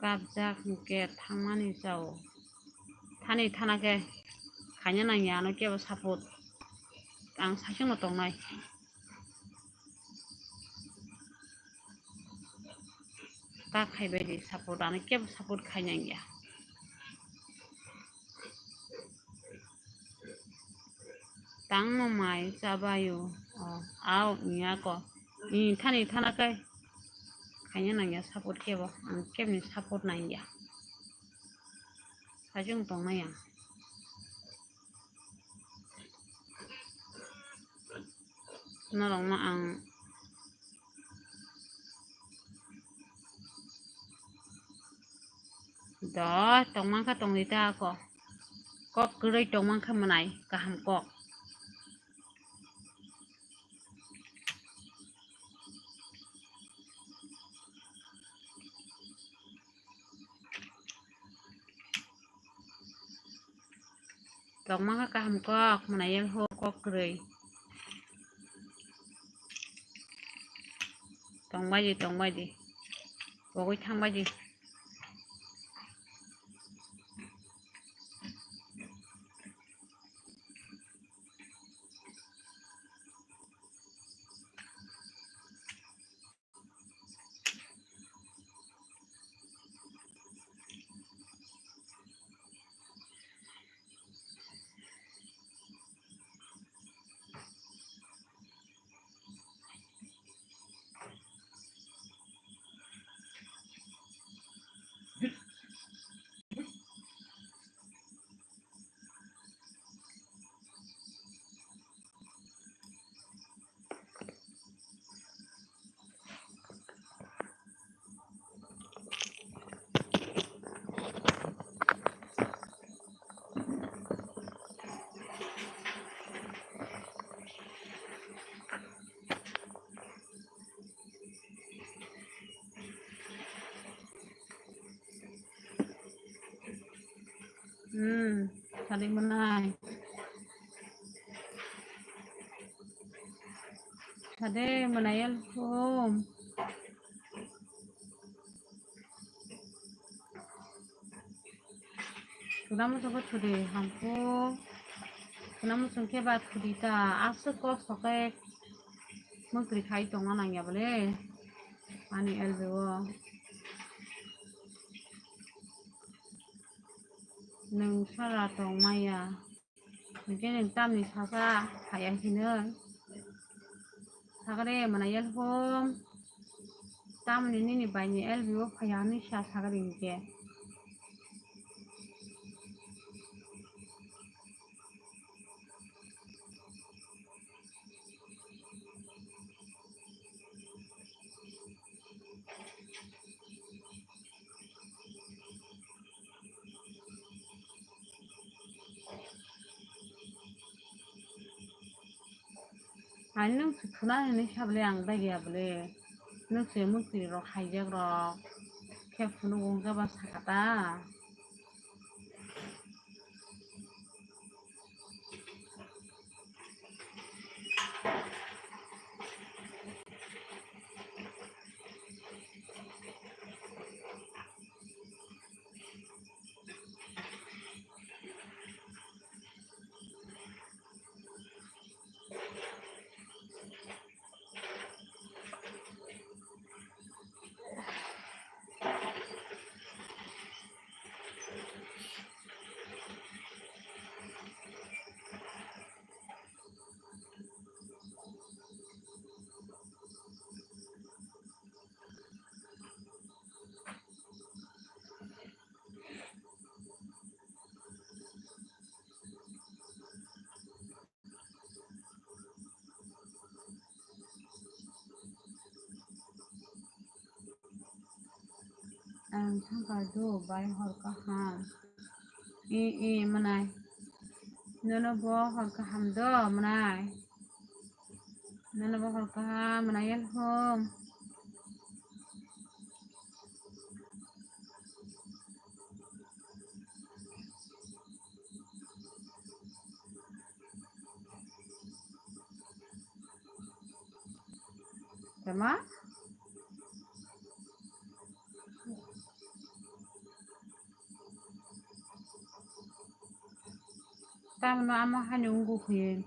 Kapjak hwnkhe thangmani chao. Thani thana khe khaina nangya ano kebo support. Ang saichungno tongnai. Ta khaibai di support, ano kebo support khaina nangya. Tangmo mai chabaio. O, au, nya ko. Ni thani thana kai. Khaina nangya support kebo. Ang kebni support nangya. Sajung tongnai ang. Norokno ang do tongmangkha tongdi ta ako. Kok kwrwi tongmangkha mwnai kaham kok. Tongmangkha kaham kok, mwnai el ho kok kwrwi. Tongbai di, tongbai di. Pogwi thangbai di. Hmm, sadi manai. Sade manai alhum. Kunamo sabo thudi hampu. Kunamo sungke ba thudi ta aswk kok soke. Mukri khai tongna nangya bole. Ani L B o. Nwng sara tong maya. Hinkhe nwng tamni sasa phaiya hinwi. Sakre manai alhom. Tamni nini baini L B o phaiya hinwi sa sakre hinkhe. Ani nwng se khwna hinwi sa bole ang dagi ya bole. Nwng se mukti rok haijak rok khe phunuk wng jaba sakha ta. Ang thangkar do bai hor kaham. E, e, manai. Nono bo hor kaham do, manai. Nono bo hor kaham, manai alhom. Tama? Tamno ama hani ungu khuye.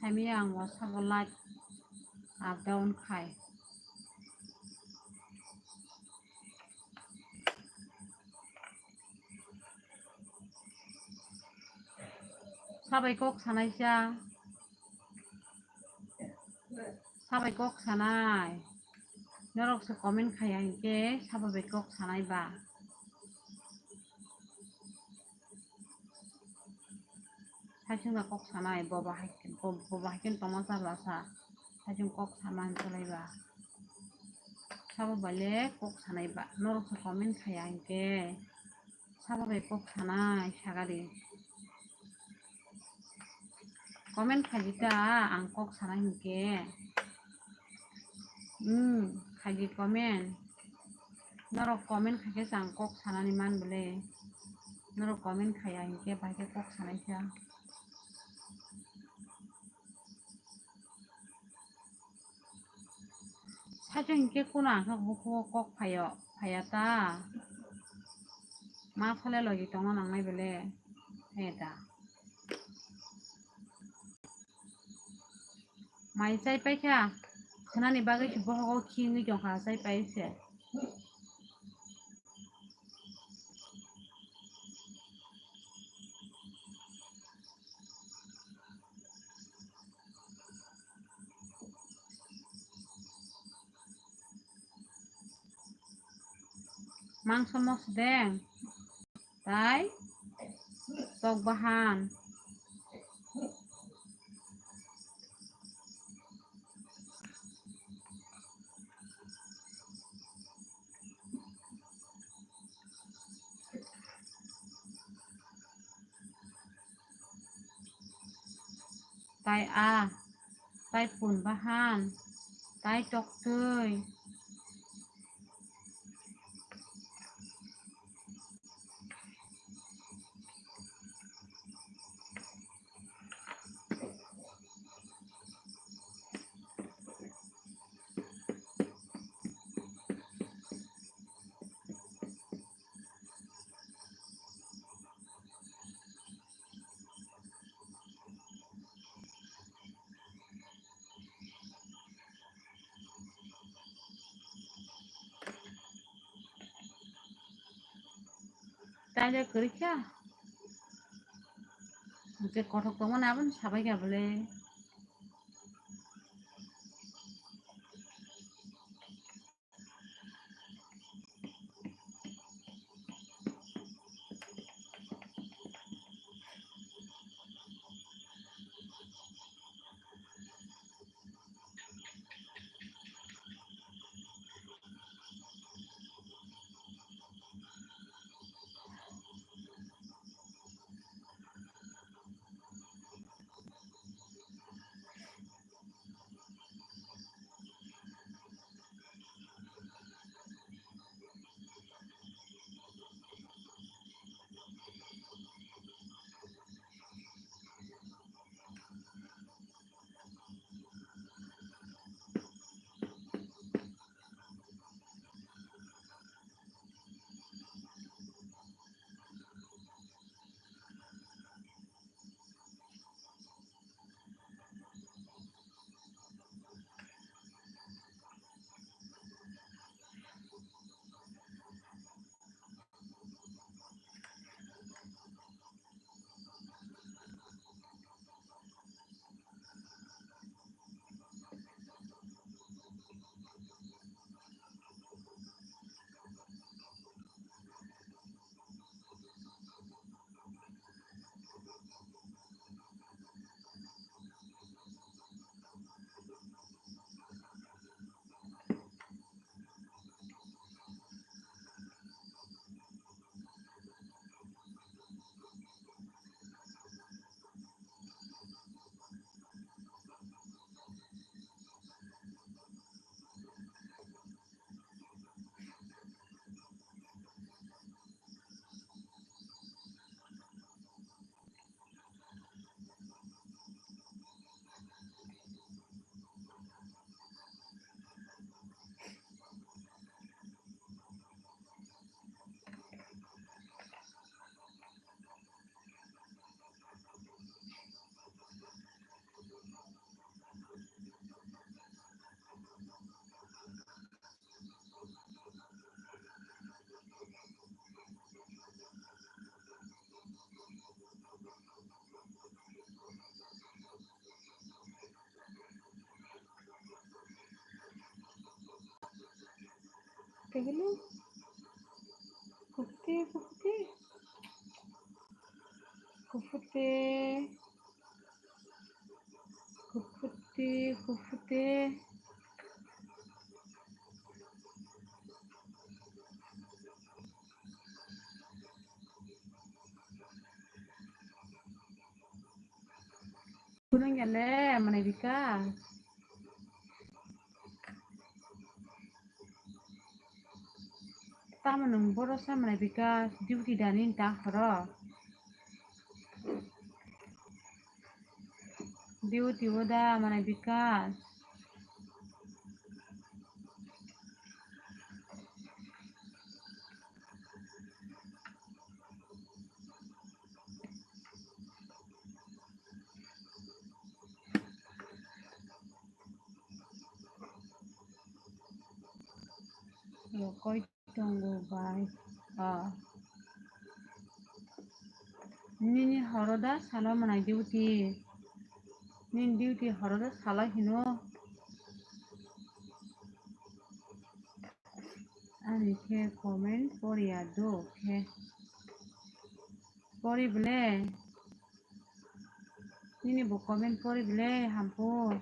Kami ang WhatsApp o live up down khai. Sabai kok sanai sa. Sabai kok sanai. Norok se comment khaya hinkhe sabai bai kok sanai ba. Saichung da kok sanai, boba hai, bo-, boba hai khe tongma chala sa. Saichung kok sama hinkhe lai ba. Sabo bai le kok sanai ba. Norok se comment khaya hinkhe. Sabo bai kok sanai sagadi. Comment khaidi ta, ang kok sanai hinkhe. Hmm, khaidi comment. Norok comment khaikhe se ang kok sanani man bole. Norok comment khaya hinkhe bai khe kok sanai kha. Saichung hinkhe kuno ang khe bukugo kok phaio, phaiya ta. Ma sale logi tongna nangnai bole. He da. Mai chai paikha. Khwnani bagwi se bohogo khingwi tongkha, chai pai se. Mangso mosdeng, tai tok bahan. Tai a, tai pun bahan, tai toktwi. Taile kwrwi kha. Je kothok tongmani abono sabai kha bole. Kagulu. Kufute, kufute. Kufute. Kufute, kufute. Kurang ya le, mana bika. Tamo nwng boro sa manai bika duty da nini ta horo. Duty o da manai bika. Rokoi tongo bai. Ah. Nini horo da salo manai duty. Nini duty horo da salo hino. Ani khe comment poriya do khe. Pori bole. Nini bo comment pori bole hampu.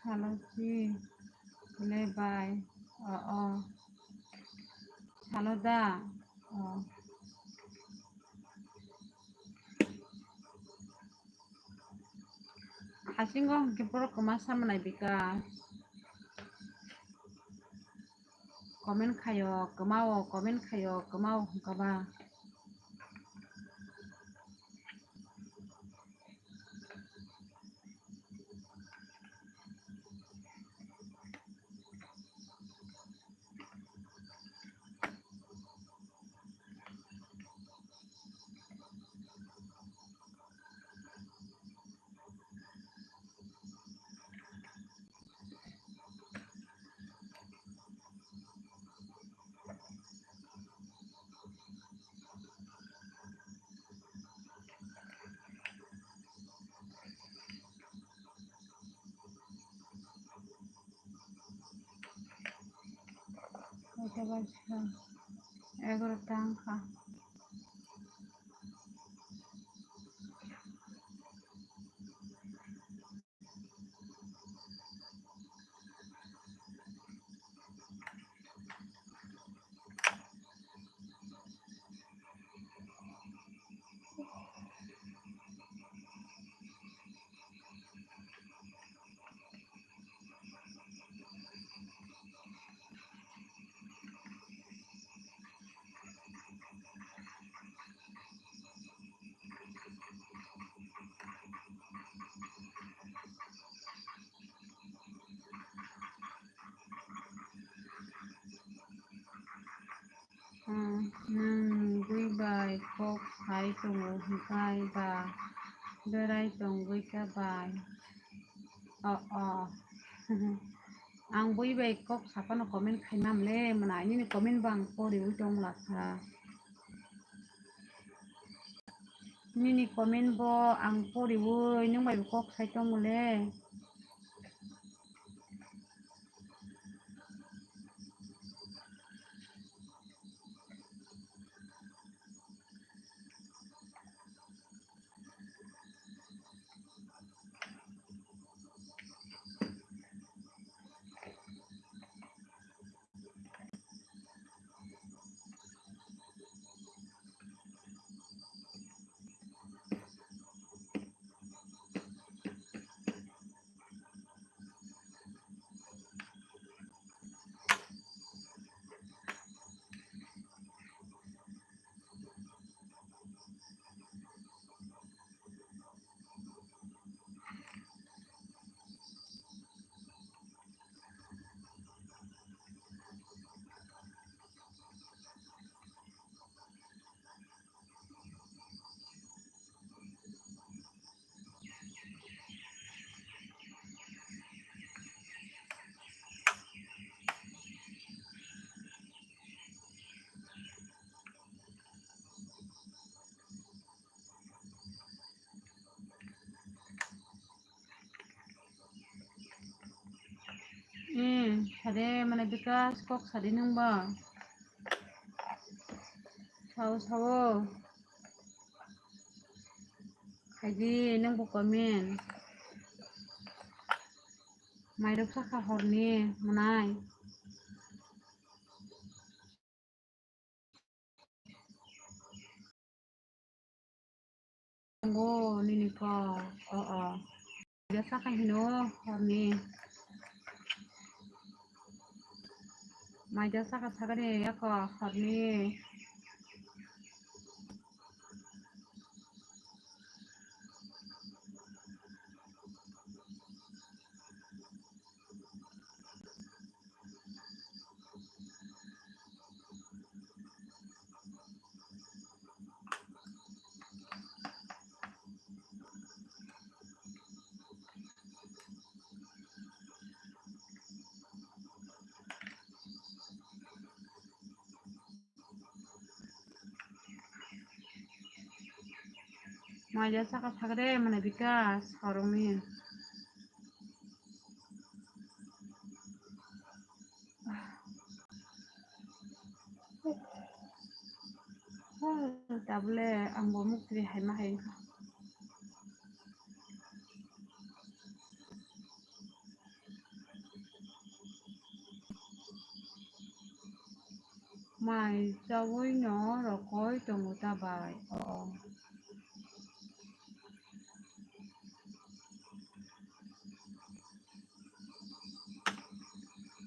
Salo si le bai. O, o. Salo da. O. Hasingo hwnkhe borok kwma samanai bika. Comment khaio, kwmao, comment khaio, kwmao hwnkha ba. Kota bacha. Egarota wngkha. Hmm, nwng bui bai kok sai tongo hwnkhe ba berai tongwi kha bai. Oh, oh. Ang bui bai kok saphano comment khaimam le, mwnai nini comment bo ang poriwi tong lakha. Nini comment bo ang poriwi nwng bai bo kok sai tongo le. De, mane Bikas kok sadi nung ba. Sao, sao. Khaidi nung bo comment. Mairok sakha horni, mwnai. Bo nini kok, o, o. Maija sakha hino horni. Maija sakha sakani yako horni. Maija saka sakre mane Bikas horongni. Tabule ang bo mukti hai ma hai wngkha. Mai chaui no rokoi tongo ta bai. O.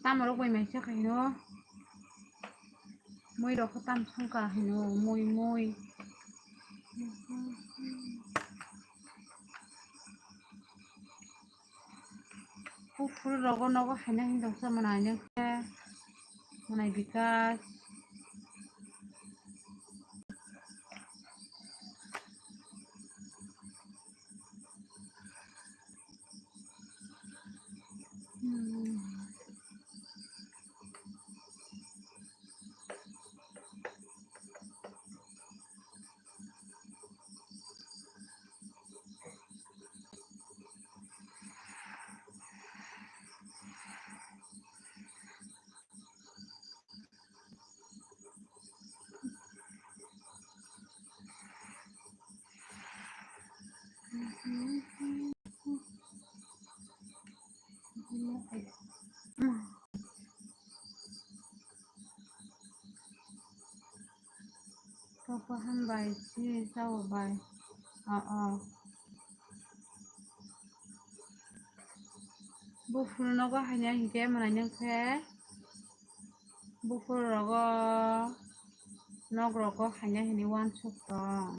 Tamo rok bai mai cha khaino. Mui rok kho tam songkha hino, mui, mui. Buphuru rogo nogo haina hin dongsa mwnai nang khe, mwnai Bikas. Kok kaham bai, sini sao bai. O, o. Buphuru nogo haina hinkhe mwnai nang khe. Buphuru rogo nok rogo haina hini uansuk tong.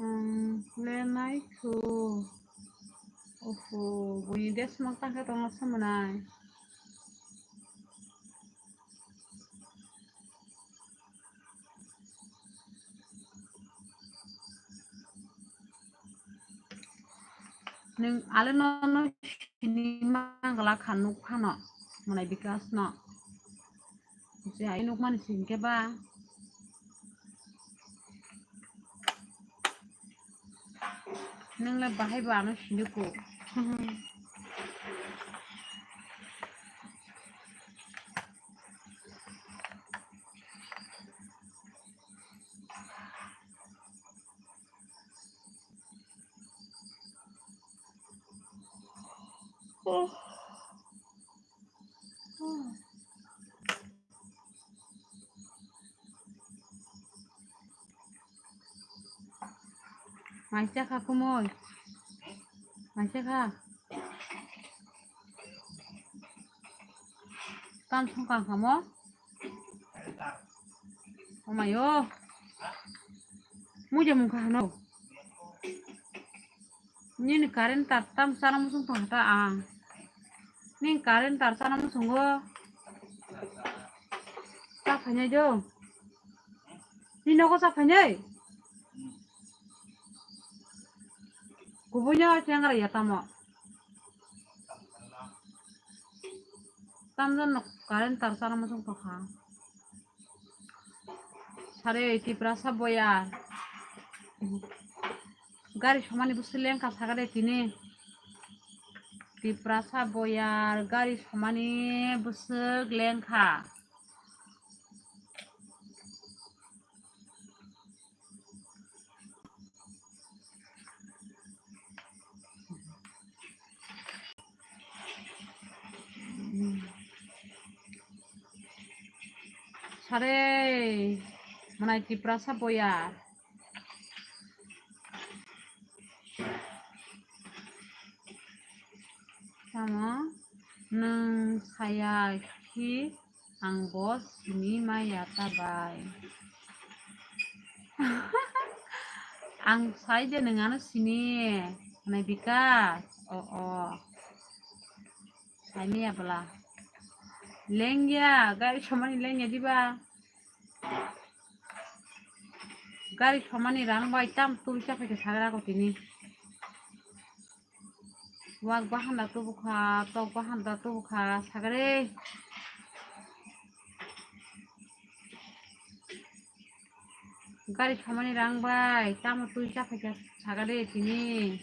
Ang le nai khu. Oho, buini desmok tangkhe tongo se mwnai. Nwng ale nono sini manglak kha nuk phano, mwnai Bikas no. Je ai nuk mani sini khe ba. Nwng le bahai bo ano sini ko. Oh. Oh. Mai cha kha kumui. Mai cha kha. Tam song kang kha mo? O mai o. Mui je mung kha hano. Nini current tar tam sana musung tong ta ang. Ning current tar sana muchungo. Cha phainai do. Ni nogo cha phainai. Kubunya chengra ya tamo. Tamjano current tar sana muchung tokha. Sare Tiprasa boyar. Gari somani bwswk lengkha sakha de tini. Tiprasa boyar gari somani bwswk lengkha. Sare, mwnai Tiprasa boyar. Tamo nwng saya khi ang bo sini maya ta bai. Ang sai de nwng ano sini, hwnwi Bikas. O, o. Saimaya bwla. Lengya, gari somani lengya diba? Gari somani rang bai tam tubui cha phaikha sagra ko tini. Wak bahanda tubukha, tok bahanda tubukha, sagare. Gari somani rang bai tamo tubui cha phaikha sagare tini.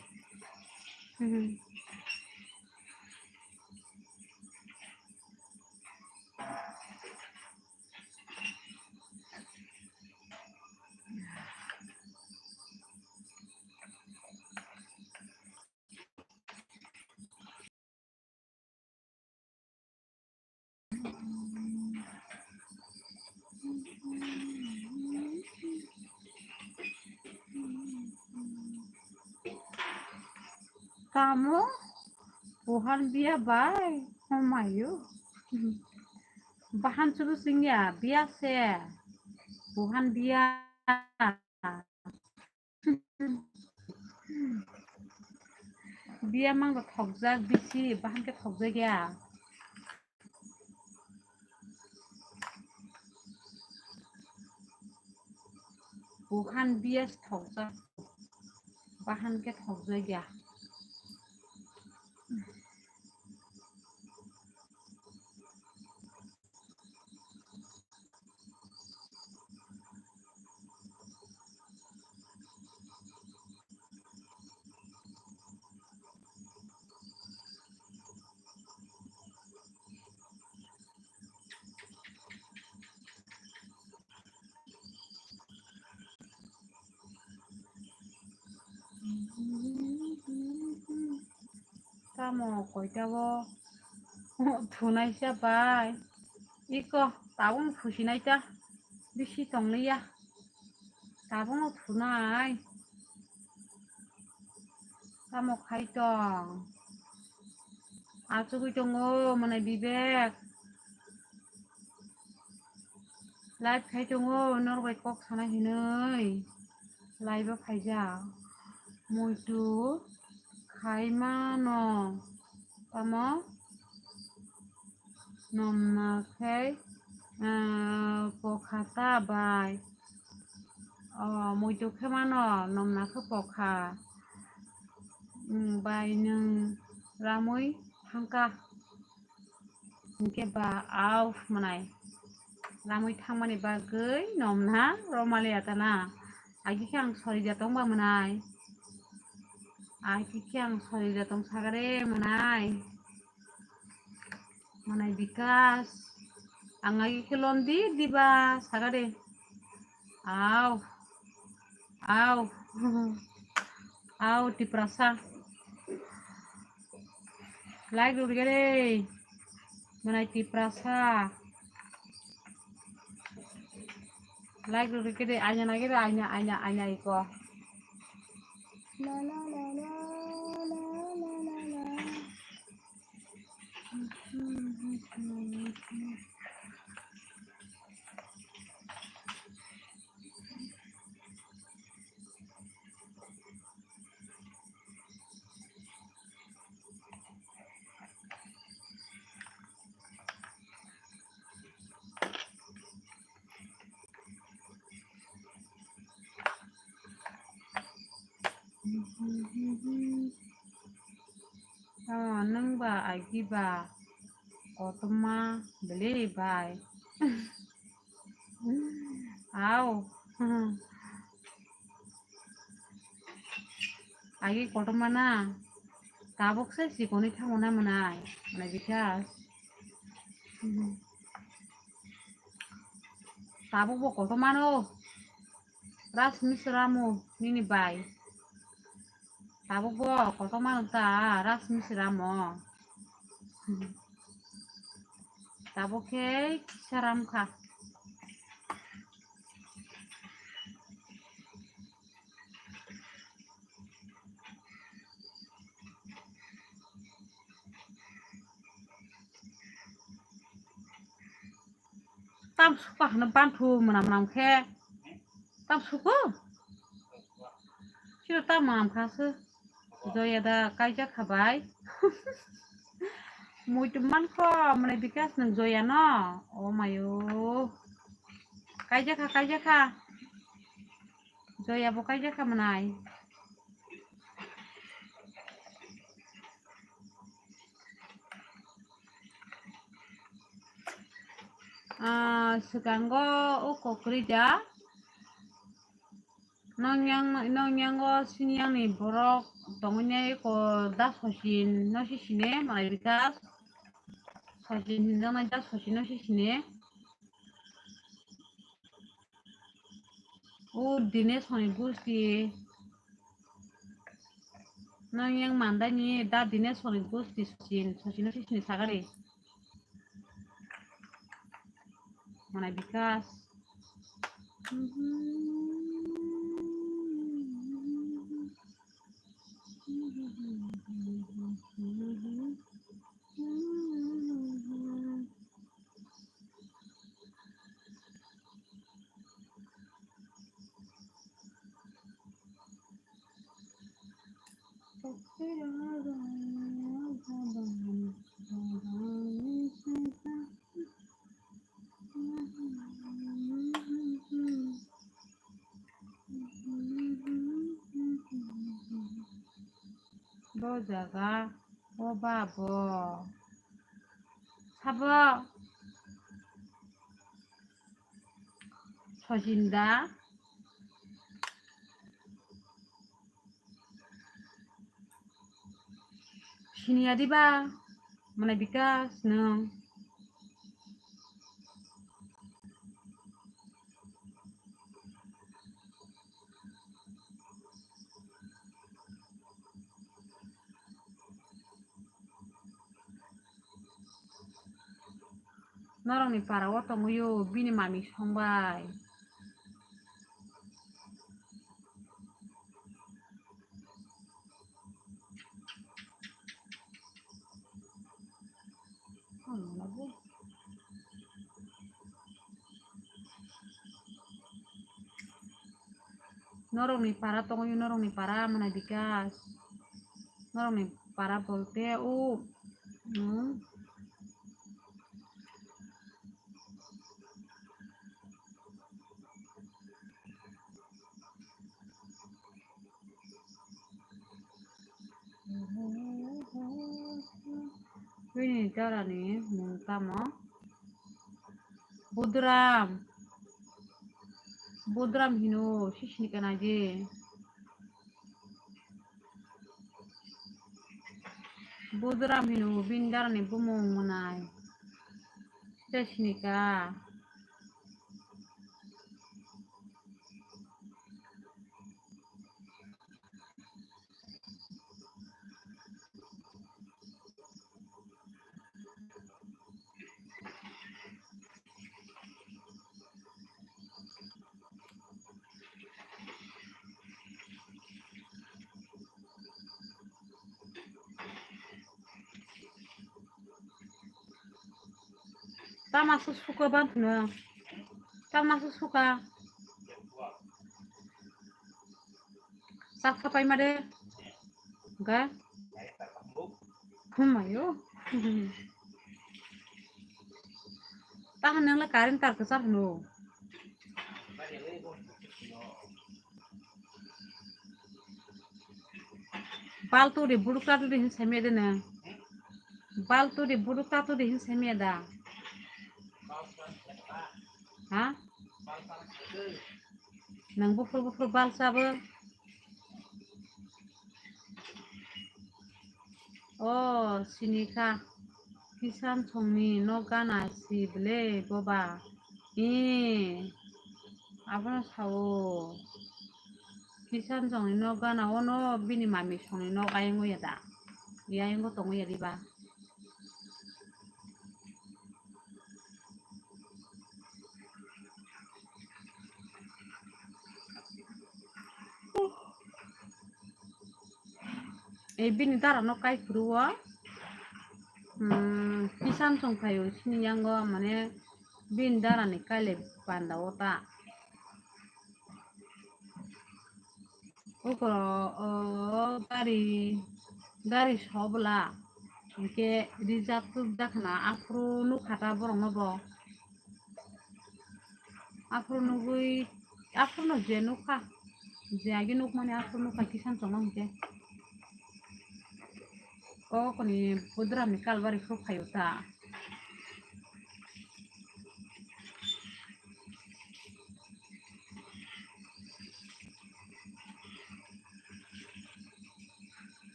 Tamo? Buhan biya bai? Homayo. Bahan churu singya, biya se. Buhan biya. Biya mang rok thokjak bisi, bahan khe thokjak ya. Buhan biya se thokjak, bahan khe thokjak ya. Tamo koita o thunai sa bai. Iko tabung phusinai ta bisi tongliya. Tabung thunai. Tamo khai tong. Achugwi tongo mwnai Bibek. Live khai tongo norok bai kok sana hinwi. Live o phaijak. Muitu khai mano. Tamo? Nomna khe, ah, pokha ta bai. O, muitu khe mano, nomna khe pokha. Hmm, bai nwng ramwi thangkha. Hinkhe ba au mwnai. Ramwi thangmani bagwi nomna romaliya ta na. Agi khe ang sori ja tong ba mwnai. Agi khe ang sori ja tong sagare mwnai. Mwnai Bikas. Ang agi khe lon di diba sagare. Au. Au. Au Tiprasa. Like rwgwi de. Mwnai Tiprasa. Like rwgwi de. Aina nagi de. Aina, aina, aina iko. La, la, la, la. Oh, nwng ba agi ba kotorma bwlwi bai. Au. Agi kotorma na. Tabuk se sikoni thango na mwnai. Mwnai bikha. Tabuk bo kotorma no. Ras misramo nini bai. Tabuk bo kotorma ta ras misramo. Tabuk khe saram kha. Tam suka hano banthu mwnam mwnam khe. Tam suku? Siro tam mwnam kha se. Joya da kaijak kha bai. Muitu mankho mwnai Bikas nwng Joya no. O mayo. Kaijak kha, kaijak kha. Joya bo kaijak kha mwnai. Ah, swkango o kokrwida. Nong yang, nong yango sini yang ni borok tongwi nai ko da Sachin no si sine, mwnai Bikas. Sachin hinjaknai da Sachin no si sine. O Dinesh hwnwi gusti. Nang yang mandai ni da Dinesh hwnwi gusti Sachin, Sachin no sini sagari. Mwnai Bikas. Bo jaga, o ba bo. Sabo. Sojinda. Siniya diba? Mane Bikas nwng. Norokni para o tongwi o bini mami songbai. Norokni para tongwi, norokni para mwnai Bikas. Norokni para bolte o, hmm. Bini darani mung tamo? Budram. Budram hino, sisini kana je. Budram hino, bini darani bumung mwnai. Sisini ka. Tama se suka ban no. Tama se suka. Sak sapai mare. Ga. Humayo. Tahan nang le current tar kesar no. Bal turi buruk ta turi hin samya de na. Bal turi buruk ta turi hin samya da. Ha? Nang buphur buphur bal sabo. O, sinikha. Kisan songni nok gana si bwle boba. Ee, abono sao. Kisan songni nok gana ono bini mami songni nok ayang ya da. Iya ayang tong ya diba. Ei bini dara no kai phuru o, hmm, kisan song phaio chini yango mane bini dara ni kailai panda o ta. Ukoro o gari, gari sobla, hingke rijak tuk jak na aphuru nukha ta borok no bo. Aphuru nugui, aphuru no je nukha, je agi nukmani aphuru nukha kisan tongma hingke. O koni budra ni kalbari khuk phaio ta.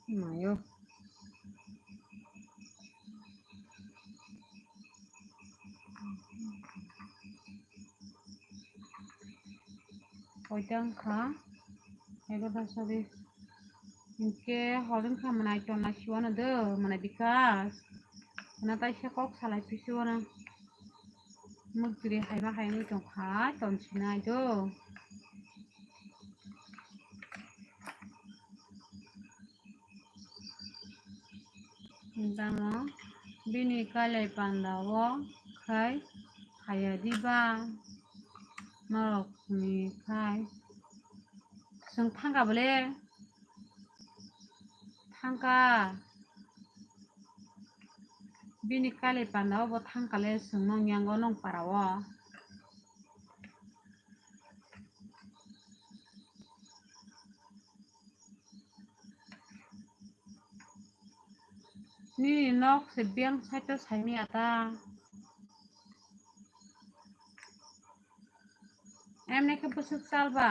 Mayo. Koita wngkha? Egarota sari. Hinkhe hor wngkha mwnai tonna siwano do, mwnai bikas. Hwnna taisa kok salai phi siwano. Mukjuri haima hai wngwi tongkha, ton sinai do. Tamo bini kailai panda o khai haya diba norok ni khai. Chwng thangka bole? Thangka. Bini kailai panda o bo thangka le chwng nong yango nong para o. Nini nok se biyang side o saimaya ta. Emne khe bwswk chalba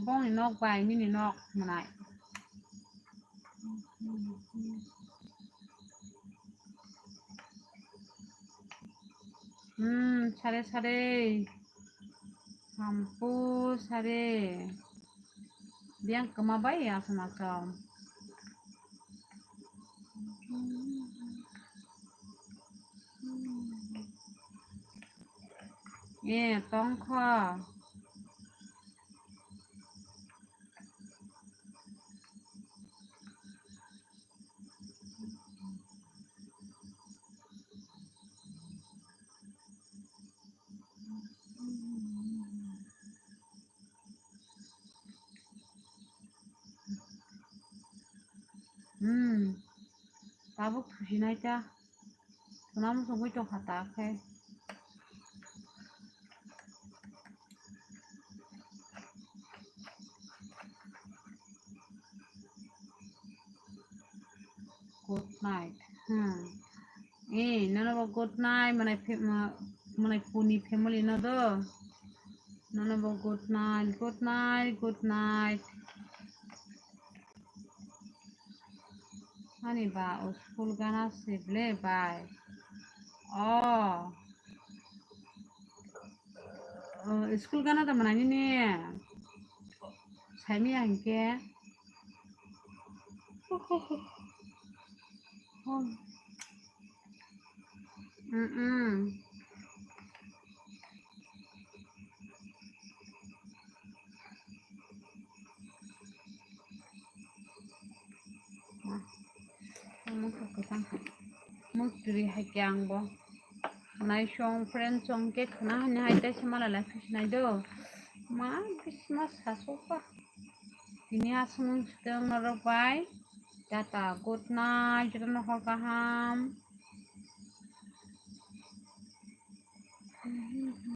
bongni nok bai nini nok mwnai. Hmm, sare sare. Sampu sare. Biyang kwma bai aswk aswk. Eh, tongkha. Hmm. Tabuk thusinai ta. Thuna muchungwi tongkha ta khe. Good night. Hmm. Eh, nono bo good night, mwnai phe-, mwnai puni family no do. Nono bo good night, good night, good night. Ani ba o school gana se ble bai. Oh. Oh, school gana da mwnai nini. Saimaya hinkhe. Oh. Mm-mm. Kwchang. Muktri hai khe ang bo. Nai song friend song ke khna hani hai tei se mala lai khe sinai do. Ma bisma sasu pa. Tini asung siteng norok bai. Tata good night, jotono hor kaham.